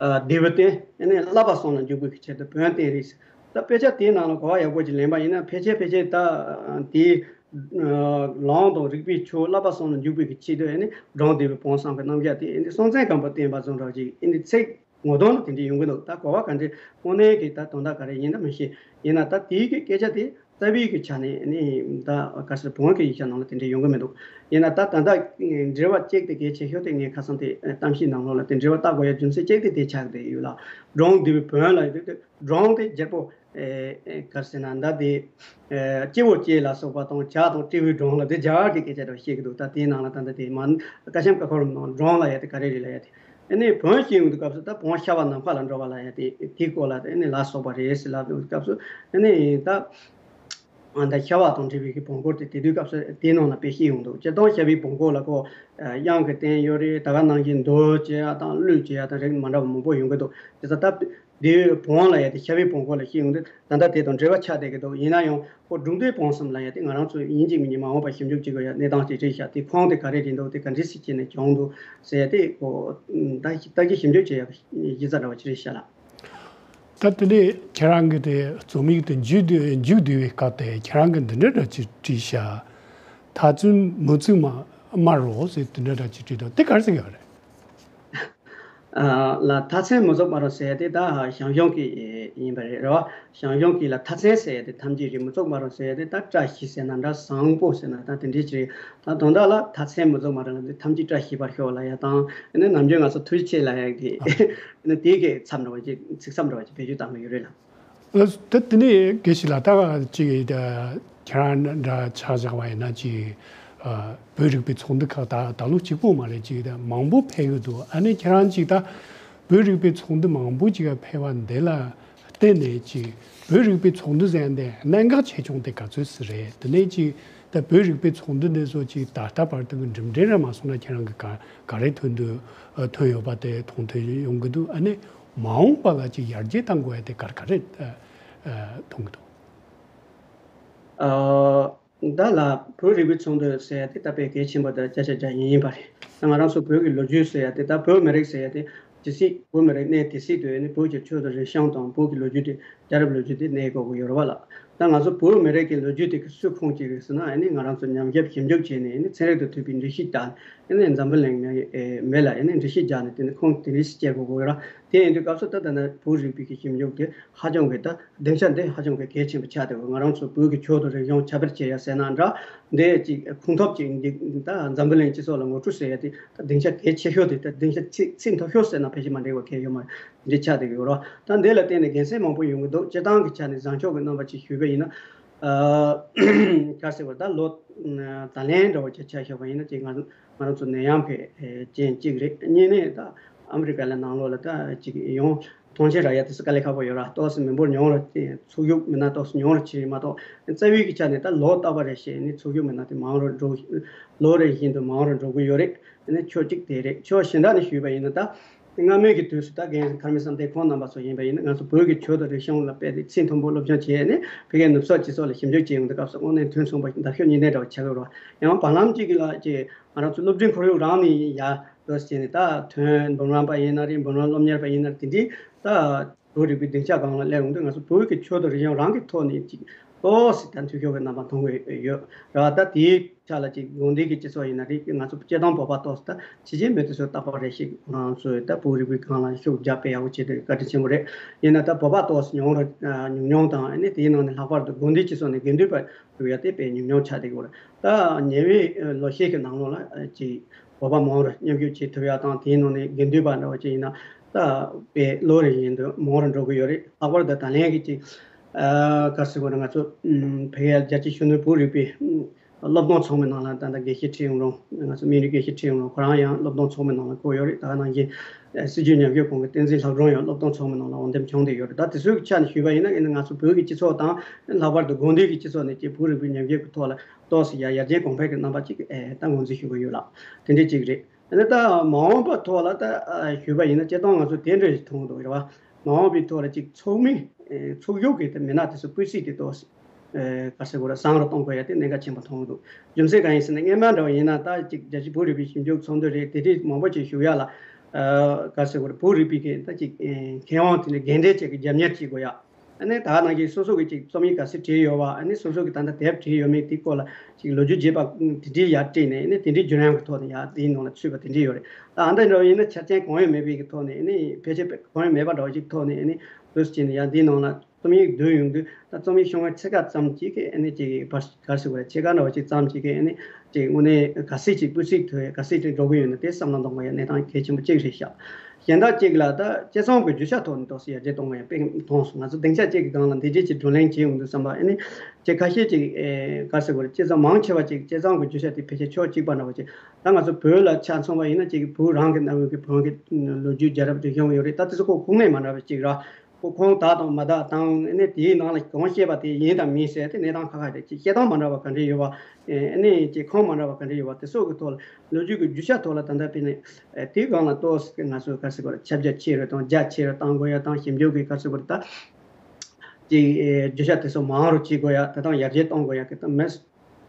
རྡེའུ་སྟོན། ཨ་ནི་བསླབ་པ་གསུམ་ལ་འཇུག་པའི་ཆེད་དུ་བོན་བསྟན་རེད། ད་དཔེ་ཆ་དེའི་ནང་ལ་གོ་བ་ཡག་པོ་ཅིག་ལེན་པ་ཡིན་ན་ཕལ་ཆེར་ཕལ་ཆེར་ད་དེའི་ལུང་དང་རིག་པའི་ཆོས་བསླབ་པ་གསུམ་ལ་འཇུག་པའི་ཆེད་དུ་ཨ་ནི་འབྲོང་རྡེའུ་བོང་གསུམ་གྱི་རྣམ་གཞག་དེ་ཨ་ནི་སྲོང་བཙན་སྒམ་པོ་བསྟན་པ་བཟོ་འདྲ་ཅིག་ཨ་ནི་ཚིག་ངོ་གདོང་ལ་དེ་འདྲ་ཡོང་གི་འདུག་ད་གོ་བ་ག་འདྲ་དངོས་གནས་ཀྱི་ད་དོན་དག་ག་རེ་ཡིན་ན་མི་ཤེས། ཡིན་ན་ད་དེའི་གི་སྐད་ཆ་དེ་རྩ་བའི་གི་ཆ་ནས་ནི་ད་ག་ཟེར་བོན་གྱི་ཡིག་ཆ་ནང་ལ་དེ་འདྲ་ཡོང་གི་མི་འདུག་ཡིན་ན་ད་ད་ལྟ་འགྲེལ་བ་གཅིག་དེ་གལ་ཆེ་ཤོས་དེ་ངས་ཁ་སང་དེ་གཏམ་བཤད་ནང་ལོགས་ལ་དེ་འགྲེལ་བ་བཏབ་དགོས་ཡ་རྒྱུ་མཚན་གཅིག་དེ་དེ་ཆགས་བསྡད་ཡོད་ལ། འབྲོང་རྡེའུ་བོན་ལ་ཡོད་དུས་འབྲོང་དེ་རྒྱལ་པོ་ག་ཟེར་ན་ད་དེ་སྤྱི་བོ་སྐྱེས་ལ་སོགས་པ་དང་བྱ་དང་སྤྲེའུའི་སྒྲུང་ལ་དེ་རྒྱ་གར་གྱི་སྐད་ཆ་འདྲ་བཤད་ཀྱི་འདུག་ད་དེའི་ནང་ལ་ད་ལྟ་དེ་མ་ཀ་ཆེམ་ཀ་ཁོལ་ནང་འབྲོང་ལ་ཡ་དེ་ག་རེ་རེད་ལ་ཡ་དེ། ཨ་ནི་བོན་ཞེས་ཡོང་དུས་སྐབས་སུ་ད་བོན་ཤ་བ་ནམ་མཁའ་ལ་འགྲོ་བ་ལ་ཡ་དེ་དེའི་སྐོར་ལ་ཨ་ནི་ལ་སོགས་པ་རེད་ཟེར་ལབ་ཡོང་དུས་སྐབས་སུ་ཨ་ནི་ད་ཨ་ད་ཤ་བ་དང་འབྲེལ་བའི་གི་བོན་སྐོར་དེ་དེ་དུས་སྐབས་སུ་དེའི་ནང་ལ་དཔེ་བཤད་ཡོང་འདུག་སྤྱིར་བཏང་ཤ་བའི་བོན་སྐོར་ལ་ཁོ་དབྱངས་ཀྱི་རྟེན་ཡོད་རེད། ད་ག་ནང་བཞིན་མདོ་བྱེད་ཡ་དང་གླུ་བྱེད་ཡ་དང་རིགས་མི་འདྲ་བ་མང་པོ་ཡོང་གི་འདུག་དེ་ཚོ་ད་དེའི་བོན་ལ་ཡ་དེ་ཤ་བའི་བོན་སྐོར་ལ་བཤད་ཡོང་དུས་ད་ལྟ་དེ་དང་འབྲེལ་བ་ཆགས་བསྡད་ཀྱི་འདུག་ཡིན་ན་ཡང་ཁོ་སྒྲུང་ལྡེའུ་བོང་གསུམ་ལ་ཡ་དེ་ང་རང་ཚོ་ཡིན་གཅིག་མིན་གཅིག་མ་འོངས་པ་ཞིབ་འཇུག་བྱེད་དགོས་ཡ་གནས་སྟངས་ཅིག་རེད་ཤག་དེ་ཁུངས་དེ་ག་རེ་རེད་འདུག་དེ་ག་འདྲ་ཞིག་བྱས་ནས་བྱུང་འདུག་ཟེར་ཡ་དེ་ཁོ་ད་ལྟ་གི་ཞིབ་འཇུག་བྱེད་ཡ་གཞི་རྩ་འདྲ་བ་ཅིག་རེད་ཤག་ལགས། ད་དེ་ནས་ཁྱེད་རང་གི་དེ་རྩོམ་ཡིག་དེ་མཇུག་བསྡུ་མཇུག་བསྡུ་བའི་སྐབས་དེ་ཁྱེད་རང་གི་འདི་འདྲ་འདྲ་ཅིག་བྲིས་ཤག་མཐའ་མཚམས་མུ་བཙུགས་མ་མ་རོགས་ཟེར་དེ་འདྲ་འདྲ་ཅིག་བྲིས་འདུག་དེ་ག་རེ་ཟེར་གྱི་ཡོད་རེད། ལ་མཐའ་མཚམས་མུ་བཙུགས་མ་རོགས་ཟེར་ཡ་དེ་ད་ཞང་ཞུང་གི་ཡིན་པ་རེད་རོ། ཞང་ཞུང་གི་ལ་མཐའ་མཚམས་ཟེར་ཡ་དེ་ཐམས་ཅད་རེད། མུ་བཙུགས་མ་རོགས་ཟེར་ཡ་དེ་ད་བཀྲ་ཤིས་ཟེར་ན་འདྲ། བཟང་པོ་ཟེར་ན་ད་དེ་འདྲའི་ཅིག་རེད། ད་དོན་དག་ལ་མཐའ་མཚམས་མུ་བཙུགས་མ་རོགས་ལ་དེ་ཐམས་ཅད་བཀྲ་ཤིས་པར་ཤོག་ལ་ཡ་དང་ཨ་ནི་ནམ་རྒྱུན་ང་ཚོ་ཐུགས་རྗེ་ཆེ་ལ་ཡ་གི་ཨ་ནི་དེའི་གི་མཚམས་འདྲ་བ་ཅིག་ཚིག་མཚམས་འདྲ་བ་ཅིག་བེད་སྤྱོད་བཏང་གི་ཡོད་རེད་ལ། ལགས་སོ། ད་དེ་ནས་དགེ་བཤེས་ལགས་ད་ཅིག་ཁྱེད་རང་འདྲ་ཆ་བཞག་པ་ཡིན་ན་ཅིག་བོད་རིག་པའི་ཚོགས་འདུ་ཁག་ད་ད་ལོ་གཅིག་པོ་མ་རེད་ཅིག་ད་མང་པོ་ཕེབས་ཀྱི་འདུག་ཨ་ནི་ཁྱེད་རང་ཅིག་ད་བོད་རིག་པའི་ཚོགས་འདུ་མང་པོ་ཅིག་ཕེབས་པ་འདི་ལ་བརྟེན་ནས་ཅིག་བོད་རིག་པའི་ཚོགས་འདུ་ཟེར་ཡ་འདི་གནད་འགག་ཆེ་ཆུང་དེ་ག་ཚོད་ཙམ་རེད། དེ་ནས་ཅིག་ད་བོད་རིག་པའི་ཚོགས་འདུ་འདི་ཚོ་ཅིག་ད་ལྟ་བར་དུ་གི་འགྲིམ་འགྲུལ་ར་མ་སོང་ན་ཁྱེད་རང་གི་ག་ག་རེ་ཐོན་འདུག་ཐོན་ཡོད་པ་དེ་མཐོང་ཐོས་ཡོང་གི་འདུག་ཨ་ནི་མ་འོངས་པ་ལ་ཅིག་ཡར་རྒྱས་གཏང་དགོས་ཡ་དེ་ག་རེ་ག་རེ་མཐོང་གི་འདུག་ཨ། ད་ལ་བོད་རིག་པའི་ཚོགས་འདུ་ཟེར་ཡ་དེ་ད་དཔེ་གལ་ཆེན་པོ་དང་བརྒྱ་ཆ་བརྒྱ་ཡིན་ཡིན་པ་རེད། ད་ང་རང་ཚོ་བོད་ཀྱི་ལོ་རྒྱུས་ཟེར་ཡ་དེ་ད་བོད་མི་རིགས་ཟེར་ཡ་དེ་ཇི་སྲིད་བོད་མི་རིགས་གནས་དེ་སྲིད་དུ་ནི་བོད་ཀྱི་ཆོས་དང་རིག་གཞུང་དང་བོད་ཀྱི་ལོ་རྒྱུས་དེ་རྒྱལ་རབས་ལོ་རྒྱུས་དེ་གནས་དགོས་ཀྱི་ཡོད་རེད་བ་ལགས། ད་ང་ཚོ་བོད་མི་རིགས་ཀྱི་ལོ་རྒྱུས་དེ་གི་སུས་ཁུངས་སྐྱེལ་གི་ཟེར་ན་ཨ་ནི་ང་རང་ཚོ་ཉམས་ཞིབ་ཞིབ་འཇུག་བྱས་ནས་ཨ་ནི་ཚན་རིག་དང་མཐུན་པའི་འགྲེལ་བཤད་བརྒྱབ་ནས་ཨ་ནི་འཛམ་བུ་གླིང་མི་མི་ལ་ཨ་ནི་འགྲེལ་བཤད་བརྒྱབ་ནས་དེ་ནི་ཁུངས་དེ་འདྲ་ཞིག་སྐྱེལ་དགོས་ཀྱི་ཡོད་ར། དེ་ཡིན་དུས་སྐབས་སུ་ད་ད་ནི་བོད་རིག་པའི་གི་ཞིབ་འཇུག་དེ་ཧ་ཅང་གི་ད་སྡིངས་ཆ་འདི་ཧ་ཅང་གི་གལ་ཆེན་པོ་ཆགས་བསྡད་ཡོད། ང་རང་ཚོ་བོད་ཀྱི་ཆོས་དང་རིག་གཞུང་ཁྱབ་སྤེལ་བྱེད་ཡ་ཟེར་ན་འདྲ། འདི་ཅིག་ཁུངས་ཐུབ་ཅིག་འདི་ད་འཛམ་བུ་གླིང་སྤྱི་ཚོགས་ལ་ངོ་སྤྲོད་ཟེར་ཡ་དེ་ད་སྡིངས་ཆ་གལ་ཆེ་ཤོས་དེ་ད་སྡིངས་ཆ་ཚིག་ཚིག་མཐོ་ཤོས་ཟེར་ན་ཕལ་ཆེར་མ་འགྲིག་པ་གལ་ཡོད་མ་རེད། འདི་ཆགས་བསྡད་ཡོད་ར། ད་འདི་ལ་བརྟེན་ནས་དགེ་མཚན་མང་པོ་ཡོང་གི་འདུག་སྤྱིར་བཏང་གི་ཆ་ནས་བཟང་ཕྱོགས་ཀྱི་རྣམ་པ་ཅིག་ཞུས་པ་ཡིན་ན། ཨ་ག་ཟེར་བ་ད་ལོ་ད་ལན་འདྲ་བོ་ཅིག་ཆ་བཞག་པ་ཡིན་ན་ཅིག་ང་ང་རང་ཚོ་ནད་ཡམས་ཀྱི་རྐྱེན་གཅིག་རེད། གཉིས་ནས་ད་ཨ་མི་རི་ཀ་ལ་ནང་ལོགས་ལ་ད་ཅིག་ཡོང་ཐོངས་མཆན་རག་ཡ་དེ་ཚོ་དཀའ་ལས་ཁག་པོ་ཡོད་ར། ཏོག་ཙམ་མི་འབོར་ཉུང་རུ་ཚུགས་ཡུག་མི་སྣ་ཏོག་ཙམ་ཉུང་རུ་ཕྱིན་མ་གཏོགས་རྩ་བའི་གི་ཆ་ནས་ད་ལོ་རྟག་པ་རེ་བཞིན་ནི་ཚུགས་ཡུག་མི་སྣ་དེ་མང་རུ་འགྲོ་ལོ་རེ་བཞིན་དུ་མང་རུ་འགྲོ་གི་ཡོད་རེད། ཨ་ནི་ཕྱོགས་གཅིག་དེ་རེད། ཕྱོགས་གཞན་དག་ནས་ཞུས་པ་ཡིན་ན་ད། སྔ་མོའི་གི་དུས་སུ་ད་རྒན་མཁར་རྨེའུ་བསམ་གཏན་ཁོང་རྣམ་པ་ཚོ་ཡིན་པ་ཡིན་ན་ང་ཚོ་བོད་ཀྱི་ཆོས་དང་རིག་གཞུང་ལ་དཔེ་དེ་ཚད་མཐོན་པོ་སློབ་སྦྱོང་བྱས་ནས་ཕ་གིའི་ནུབ་ཕྱོགས་སྤྱི་ཚོགས་ལ་ཞིབ་འཇུག་བྱེད་ཡོང་དུས་སྐབས་སུ་དངོས་གནས་ཐུན་མཚུངས་པ་ཞིག་འདབ་གཤོག་གཉིས་ལྡན་འདྲ་བ་ཆགས་ཡོད་རེད་བ། ཡང་བར་ལམ་གཅིག་གི་ལ་ཅིག་ང་རང་ཚོ་སློབ་འབྲིང་ཁོར་ཡུག་རང་ནས་ཡར་འགྲོ་བྱས་ནས་ད་ཐོན་འབུམ་རམས་པ་ཡིན་ན་རེད། འབུམ་རམས་སློབ་གཉེར་པ་ཡིན་ན་རེད། དེ་འདྲའི་ད། བོད་རིག་པའི་སྡིངས་ཆ་སྒང་ལ་སླེབས་ཡོང་དུས་ང་ཚོ་བོད་ཀྱི་ཆོས་དང་རིག་གཞུང་རང་གི་ཐོག་ནས་ཅིག་ཏོག་ཙམ་ད་འཐུས་ཤོར་གྱི་རྣམ་པ་མཐོང་གི་ཡོད་ར། ད་དེའི་ཆ་ལ་ཅིག་དགོན་སྡེ་གི་སྤྱི་ཚོགས་ཡིན་ན་རེད། ང་ཚོ་སྤྱིར་བཏང་བོད་པ་ཏོག་ཙམ་ད་ཕྱི་རྒྱལ་མི་དེ་ཚོ་རྟག་པར་རེ་ཞིག་ང་ཚོས་ད་བོད་རིག་པའི་སྒང་ལ་ཤུགས་རྒྱབ་སྤེལ་ཡག་པོ་བྱེད་དུས་བཀའ་དྲིན་ཆེན་པོ་རེད། ཡིན་ན་ད་བོད་པ་ཏོག་ཙམ་ཉུང་རུ་ཉུང་ཉུང་དང་ཨ་ནི་དེའི་ནང་ནས་ལྷག་པར་དུ་དགོན་སྡེ་སྤྱི་ཚོགས་ནས་དགེ་འདུན་པ་ཞུགས་ཡ་དེ་དཔེ་ཉུང་ཉུང་ཆགས་བསྡད་ཀྱི་ཡོད་རེད། ད་ཉེ་བའི་ལོ་ཤས་ཀྱི་ནང་ལོགས་ལ་ཅིག་བོད་པ་མང་རུ་མཉམ་ཞུགས་བྱེད་ཐུབ་ཡ་དང་དེའི་ནང་ནས་དགེ་འདུན་པ་འདྲ་བ་ཅིག་ཡིན་ན། ད་དཔེ་ལོ་རེ་བཞིན་དུ་མང་རུ་འགྲོ་གི་ཡོད་རེད། ལྷག་པར་དུ་ད་ལན་གྱི་ཅིག་ཨ་ག་རེ་ཟེར་དགོས་རེད། ང་ཚོ་ཕ་གིའི་རྒྱལ་སྤྱིའི་གཞོན་ནུ་བོད་རིག་པའི་སློབ་སྟོན་ཚོགས་མི་ནང་ལ་ད་ལྟ་དགེ་བཤེས་ཁྲི་དབྱངས་རང་ང་ཚོ་སྨན་རི་དགེ་བཤེས་ཁྲི་དབྱངས་རང་ཁོ་རང་ཡང་སློབ་སྟོན་ཚོགས་མི་ནང་ལ་བསྐོས་ཡོད་རེད། ད་ག་ནང་བཞིན་སྲིད་བྱུས་ཉམས་ཞིབ་ཁང་གི་བསྟན་འཛིན་ལྷ་སྒྲོན་ཡང་སློབ་སྟོན་ཚོགས་མི་ནང་ལ་འོས་འདེམས་བྱུང་བསྡད་ཡོད་རེད། ད་དེ་ཚོའི་ཆ་ནས་ཞུས་པ་ཡིན་ན་ཨ་ནི་ང་ཚོ་བོད་ཀྱི་སྤྱི་ཚོགས་དང་ལྷག་པར་དུ་དགོན་སྡེ་གི་སྤྱི་ཚོགས་ནས་ཀྱི་བོད་རིག་པའི་ཉམས་ཞིབ་ཀྱི་ཐོག་ལ་ཏོག་ཙམ་ཡར་ཡར་རྒྱས་གོང་འཕེལ་གྱི་རྣམ་པ་ཅིག་ཨེ་ད་ངོས་འཛིན་ཞུ་གི་ཡོད་ལགས། དེ་འདྲ་ཅིག་རེད། ཨ་ནི་ད་མ་འོངས་པ་ཐོག་ལ་ད་ཨ་ཞུས་པ་ཡིན་ན་སྤྱིར་བཏང་ང་ཚོ་དེ་འདྲ་ཞིག་མཐོང་གི་འདུག་རེད་བ། མ་འོངས་པའི་ཐོག་ལ་ཅིག་ཚོགས་མི་ཨེ་ཚོགས་ཞུགས་ཀྱི་དེ་མི་སྣ་དེ་ཚོ་སྤུས་ཚད་དེ་ཏོག་ཙམ་ཨེ་ག་རེ་ཟེར་དགོས་རེད། བཟང་རུ་གཏོང་དགོས་ཡ་དེ་གནད་འགག་ཆེན་པོ་མཐོང་གི་འདུག་རྒྱུ་མཚན་གང་ཡིན་ཟེར་ན་སྔོན་མ་འདྲ་བ་ཡིན་ན་ད་ཅིག་རྒྱལ་སྤྱིའི་བོད་རིག་པའི་ཞིབ་འཇུག་ཚོགས་འདུ་རེད། དེ་འདྲའི་མང་པོ་ཅིག་ཞུགས་ཡ་ལ་ཨ་ག་རེ་ཟེར་དགོས་རེད། བོད་རིག་པའི་གི་ད་ཅིག་ཨེ་མཁས་དབང་དེ་འདྲ་རྒན་གྲས་ཅིག་གི་རྒྱབ་གཉེར་བྱེད་དགོས་ཡ། ཨ་ནི་ད་ནང་བཞིན་སོ་སོ་གི་ཅིག་རྩོམ་ཡིག་ག་ཚོད་བྲིས་ཡོད་པ། ཨ་ནི་སོ་སོ་གི་ད་ལྟ་དེབ་བྲིས་ཡོད་མེད་དེའི་སྐོར་ལ་ཅིག་ལོ་རྒྱུས་རྒྱས་པ་དེ་འདྲའི་ཡར་བྲིས་ནས་ཨ་ནི་དེ་འདྲའི་བརྒྱུད་རིམ་གི་ཐོག་ནས་ཡར་དེའི་ནང་ལ་ཚུད་པ་དེ་འདྲའི་ཡོད་རེད། ད་ཨ་འདྲ་འདྲ་བ་ཡིན་ན་ཆ་རྐྱེན་གང་ཡང་མེད་པའི་གི་ཐོག་ནས་ཨ་ནི་ཕལ་ཆེར་གང་ཡང་མེད་པ་འདྲ་བ་ཅིག་ཐོག་ནས་ཨ་ནི་འདུག་སེ་བྱས་ནས་ཡར་དེའི་ནང་ལ་རྩོམ་ཡིག་བསྡུས་ཡོང་དུས་ད་རྩོམ་ཡིག་ཤོག་ངོས་ཕྱེད་ཀ་ཙམ་ཅིག་གི་ཨ་ནི་ཅིག་བར་ག་རེ་ཟེར་དགོས་རེད། ཕྱེད་ཀ་འདྲ་བ་ཅིག་ཙམ་ཅིག་གི་ཨ་ནི་ཅིག་དངོས་གནས་ག་ཚོད་ཅིག་སྤུས་ཚད་མཐོ་བའི་ག་ཚོད་ཅིག་འགྲོ་གི་ཡོད་ན་དེ་བསམ་བློ་གཏོང་དགོས་ཡ་གནས་སྟངས་གལ་ཆེན་པོ་གཅིག་རེད་ཤག་གཞན་དག་ཅིག་ལ་ད་དཔྱད་རྩོམ་གྱི་རྒྱུ་ཆ་ཐོག་ནས་ཏོག་ཙམ་ཡར་རྒྱས་གཏོང་དགོས་ཡ་དཔེ་མཐོང་སོང་། ང་ཚོ་སྡིངས་ཆ་གཅིག་གི་སྒང་ལ་འདི་འདྲས་ཅིག་བགྲོ་གླེང་བྱེད་ཡོང་དུས་ཙམ་པ་ཨ་ནི་ཅིག་ཁ་ཤས་ཅིག་ཨེ་ག་རེ་ཟེར་དགོས་རེད། དཔྱད་རྩོམ་མང་ཆེ་བ་ཅིག་དཔྱད་རྩོམ་གྱི་རྒྱུ་ཆ་དེ་ཕལ་ཆེར་ཕྱོགས་གཅིག་པ་འདྲ་བ་ཅིག་ད་ང་ཚོ་བོད་ལ་ཆ་མཚོན་པ་ཡིན་ན་ཅིག་བོད་རང་གི་གནའ་བོའི་གི་བོན་གྱི་ལོ་རྒྱུས་རྒྱལ་རབས་རིག་གཞུང་ཡོད་རེད། ད་དེ་ཚོ་ཁོ་ཁུངས་སྣེ་མ་འདྲ་བ་ཅིག་ར། ཁོ་ཁུངས་དག་དང་མ་དག་དང་ཨ་ནི་དེའི་ནང་ལ་གང་བཤད་པ་དེ་ཡིན་དང་མིན་ཟེར་དེ་གནས་སྟངས་ཁ་ཁ་རེད། ཅིག་བཤད་སྟངས་མ་འདྲ་བ་ག་འདྲ་ཡོད་པ། ཨ་ནི་ཅིག་ཁུངས་མ་འདྲ་བ་ག་འདྲ་ཡོད་པ་དེ་སོགས་ཀྱི་ཐོག་ལ་ལོ་རྒྱུས་ཀྱི་རྒྱུ་ཆ་ཐོག་ལ་ད་ལྟ་དཔེར་ན་དེའི་སྒང་ལ་ཏོག་ཙམ་ང་ཚོས་ག་རེ་ཟེར་དགོས་རེད། ཁྱབ་རྒྱ་ཆེ་རུ་དང་རྒྱ་ཆེ་རུ་གཏང་དགོས་ཡ་དང་ཞིབ་འཇུག་གི་ག་རེ་ཟེར་དགོས་རེད། ད་ཅིག་རྒྱུ་ཆ་དེ་ཚོ་མང་རུ་བྱེད་དགོས་ཡ། ད་དང་ཡར་རྒྱས་གཏོང་དགོས་ཡ་གི་ད་མི་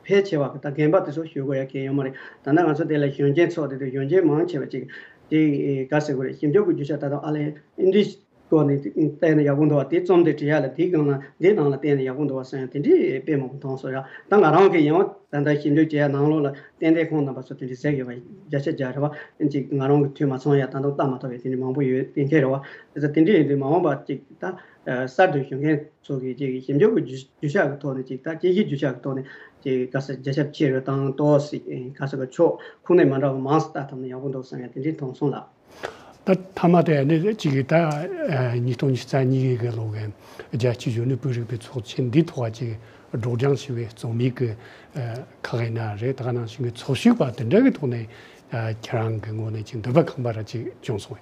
ཕལ་ཆེ་བ་གི་ད་རྒན་པ་དེ་ཚོ་ཞུ་དགོས་ཡ་གི་ཡོད་མ་རེད། ད་ནི་ང་ཚོ་དེ་ལ་གཞོན་སྐྱེས་ཚོགས་དེ་དུས་གཞོན་སྐྱེས་མང་ཆེ་བ་ཅིག་ཅིག་ག་རེ་ཟེར་དགོས་རེད། ཞིབ་འཇུག་གི་རྒྱུ་ཆ་ད་དང་ཨ་ལས་ཨིན་ཇི་སྐོར་ནས་བལྟས་ན་ཡག་པོ་འདུག་བ། དེ་རྩོམ་དེ་བྲིས་ཡ་ལ་དེའི་སྒང་ལ་དེའི་ནང་ལ་བལྟས་ན་ཡག་པོ་འདུག་བ་ཟེར་ཡ་དེ་འདྲའི་དཔེ་མང་པོ་མཐོང་སོང་ཡ། ད་ང་རང་གི་ཡང་ད་ལྟ་ཞིབ་འཇུག་བྱེད་ཡ་ནང་ལོགས་ལ་ཏན་ཏན་ཁོང་རྣམ་པ་ཚོ་དེ་འདྲའི་ཟེར་ཡོད་པ་བརྒྱ་ཆ་བརྒྱ་རེད་བ། ཅིག་ང་རང་གི་ཐུགས་མ་ཚང་ཡ་ད་དུང་ལྟ་མ་ཐུབ་པའི་དེ་འདྲའི་མང་པོ་ཡོད་གཏན་འཁེལ་རེད་བ། དེ་ཚོ་དེ་འདྲའི་ཡིན་དུས་མ་འོངས་པ་ཅིག་ད་གསར་དུ་བཞུགས་མཁན་ཚོ་གིས་ཅིག་ཞིབ་འཇུག་གི་རྒྱུ་རྒྱུ་ཆ་གི་ཐོག་ནས་ཅིག་ད་དཔྱད་གཞིའི་རྒྱུ་ཆ་གི་ཐོག་ནས་ཅིག་ག་ས་རྒྱ་ཁྱབ་ཆེ་རུ་དང་ཏོག་ཙམ་ག་ས་གི་ཕྱོགས་ཁུངས་སྣེ་མ་འདྲ་བ་མང་ཙམ་ལྟ་ཐུབ་ན་ཡག་པོ་འདུག་བསམ་ཡ་དེ་འདྲའི་མཐོང་སོང་ལགས། ད་མཐའ་མ་དེ་ནི་གཅིག་གིས་ད་ཉིས་སྟོང་ཉི་ཤུ་རྩ་གཉིས་གི་ལོ་གི་རྒྱལ་སྤྱིའི་གཞོན་ནུ་བོད་རིག་པའི་ཚོགས་ཆེན་འདིའི་ཐོག་ཅིག་སྒྲོག་སྦྱང་ཞུ་བའི་རྩོམ་ཡིག་གི་ཁག་ཡིན་ན་རེད། ད་ག་ནང་བཞིན་གྱི་ཚོགས་ཞུགས་པ་དེ་འདྲ་གི་ཐོག་ནས་ཁྱེད་རང་གི་ངོས་ནས་ཅིག་འདོད་པ་ཁེངས་པ་ར་ཅིག་བྱུང་སོང་།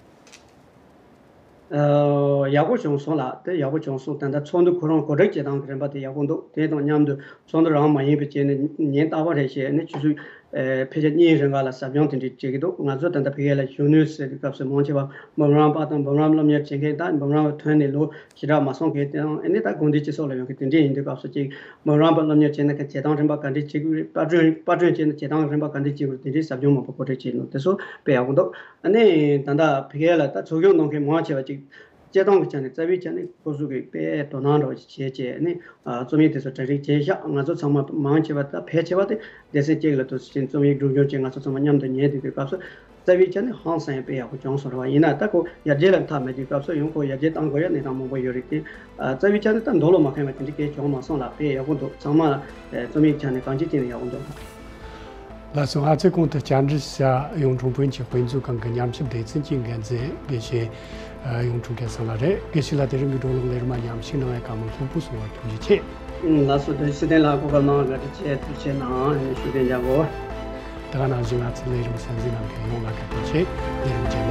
ཨ། ཡག་པོ་བྱུང་སོང་ལགས། དེ་ཡག་པོ་བྱུང་སོང་། ད་ལྟ་ཚོགས་འདུ་ཁོ་རང་གོ་སྒྲིག་བྱེད་སྟངས་ཀྱི་རིམ་པ་དེ་ཡག་པོ་འདུག་དེ་དང་མཉམ་དུ་ཚོགས་འདུ་རང་མ་ཡིན་པའི་ཆེད་ནས་ཉིན་རྟག་པ་རེ་བཞིན་ནི་ཆུ་ཚོད་ཨེ་ཕལ་ཆེར་གཉིས་རིང་ག་ལ་ཟབ་སྦྱོང་དེ་འདྲ་བྱེད་ཀྱི་འདུག་ང་ཚོ་ད་ལྟ་ཕ་གི་ལ་གཞོན་ནུ་ཟེར་དུས་སྐབས་སུ་མང་ཆེ་བ་འབུམ་རམས་པ་དང་འབུམ་རམས་སློབ་གཉེར་བྱེད་མཁན་དང་འབུམ་རམས་པ་ཐོན་ནས་ལོ་ཞེ་དྲག་མ་སོང་མཁན་དེ་ཡང་ཨེ་ནི་ད་དགོན་སྡེ་སྤྱི་ཚོགས་ལ་ཡོང་མཁན་དེ་འདྲ་ཡིན་དུས་སྐབས་སུ་ཅིག་འབུམ་རམས་པ་སློབ་གཉེར་བྱས་ན་བྱེད་སྟངས་རིམ་པ་ག་འདྲ་བྱེད་དགོས་རེད། པར་སྐྲུན་པར་སྐྲུན་བྱས་ན་བྱེད་སྟངས་རིམ་པ་ག་འདྲ་བྱེད་དགོས་རེད། དེ་འདྲའི་ཟབ་སྦྱོང་མང་པོ་གོ་སྒྲིག་བྱས་ནས་དེ་ཚོ་དཔེ་ཡག་པོ་འདུག་ཨ་ནི་ད་ལྟ་ཕ་གི་ལ་ད་ཚོགས་ཞུགས་གནང་མཁན་མང་ཆེ་བ་ཅིག་སྤྱིར་བཏང་གི་ཆ་ནས་རྩ་བའི་ཆ་ནས་ཁོ་ཚོ་གི་དཔེ་དོ་སྣང་འདྲ་བ་ཞིག་བྱས་བྱས་ནས་རྩོམ་ཡིག་དེ་ཚོ་གྲ་སྒྲིག་བྱས་ཤག་ང་ཚོ་ཚང་མ་མང་ཆེ་བ་ད་ཕལ་ཆེ་བ་དེ་སྡེ་ཚན་གཅིག་ལ་དུ་ཕྱིན་རྩོམ་ཡིག་སྒྲུབ་སྦྱོང་བྱས་ང་ཚོ་ཚང་མ་མཉམ་དུ་ཉན་དུས་དུས་སྐབས་སུ་རྩ་བའི་ཆ་ནས་ཧང་སང་ཡང་དཔེ་ཡག་པོ་བྱུང་སོང་རེད་བ། ཡིན་ན་ད་ཁོ་ཡར་རྒྱས་ལ་མཐའ་མེད་དུས་སྐབས་སུ་ཡང་ཁོ་ཡར་རྒྱས་གཏང་དགོས་ཡ་གནས་སྟངས་མང་པོ་ཡོད་རེད་དེ། རྩ་བའི་ཆ་ནས་ད་འདོད་བློ་མ་ཁེངས་པ་དེ་འདྲ་གས་བྱུང་མ་སོང་ལགས། དཔེ་ཡག་པོ་འདུག་ཚང་མ་རྩོམ་ཡིག་ཆ་ནས་གང་ཅི་བྱས་ན་ཡག་པོ་འདུག་ལགས་སོ། ང་ཚོས་གོང་དུ་བཅར་འདྲི་བྱ་གཡུང་དྲུང་བོན་གྱི་དཔེ་མཛོད་ཁང་གི་ཉམས་ཞིབ་སྡེ་ཚན་གྱི་འགན་འཛིན་དགེ་བཤེས་ ཡོང་ཐུབ་མཁན་ས་ལ་རེད། དགེ་བཤེས་ལགས་དེ་རིང་གི་བགྲོ་གླེང་ལས་རིམ་མཉམ་ཞུགས་གནང་བའི་བཀའ་མོལ་ལྷུག་པོ་གསུང་བར་ཐུགས་རྗེ་ཆེ། ལགས་སོ། བདུད་ཚེ་བརྟན་ལགས་གོ་སྐབས་གནང་བར་བཀའ་དྲིན་ཆེ། ཐུགས་རྗེ་གནང་། ཞུ་དེ་འཇག་གོ། ད་ག་ནང་བཞིན་ང་ཚོའི་ལས་རིམ་གསན་གཟིགས་གནང་མཁན་ཡོངས་ལ་བཀའ་དྲིན་ཆེ། ལས་རིམ་རྗེས་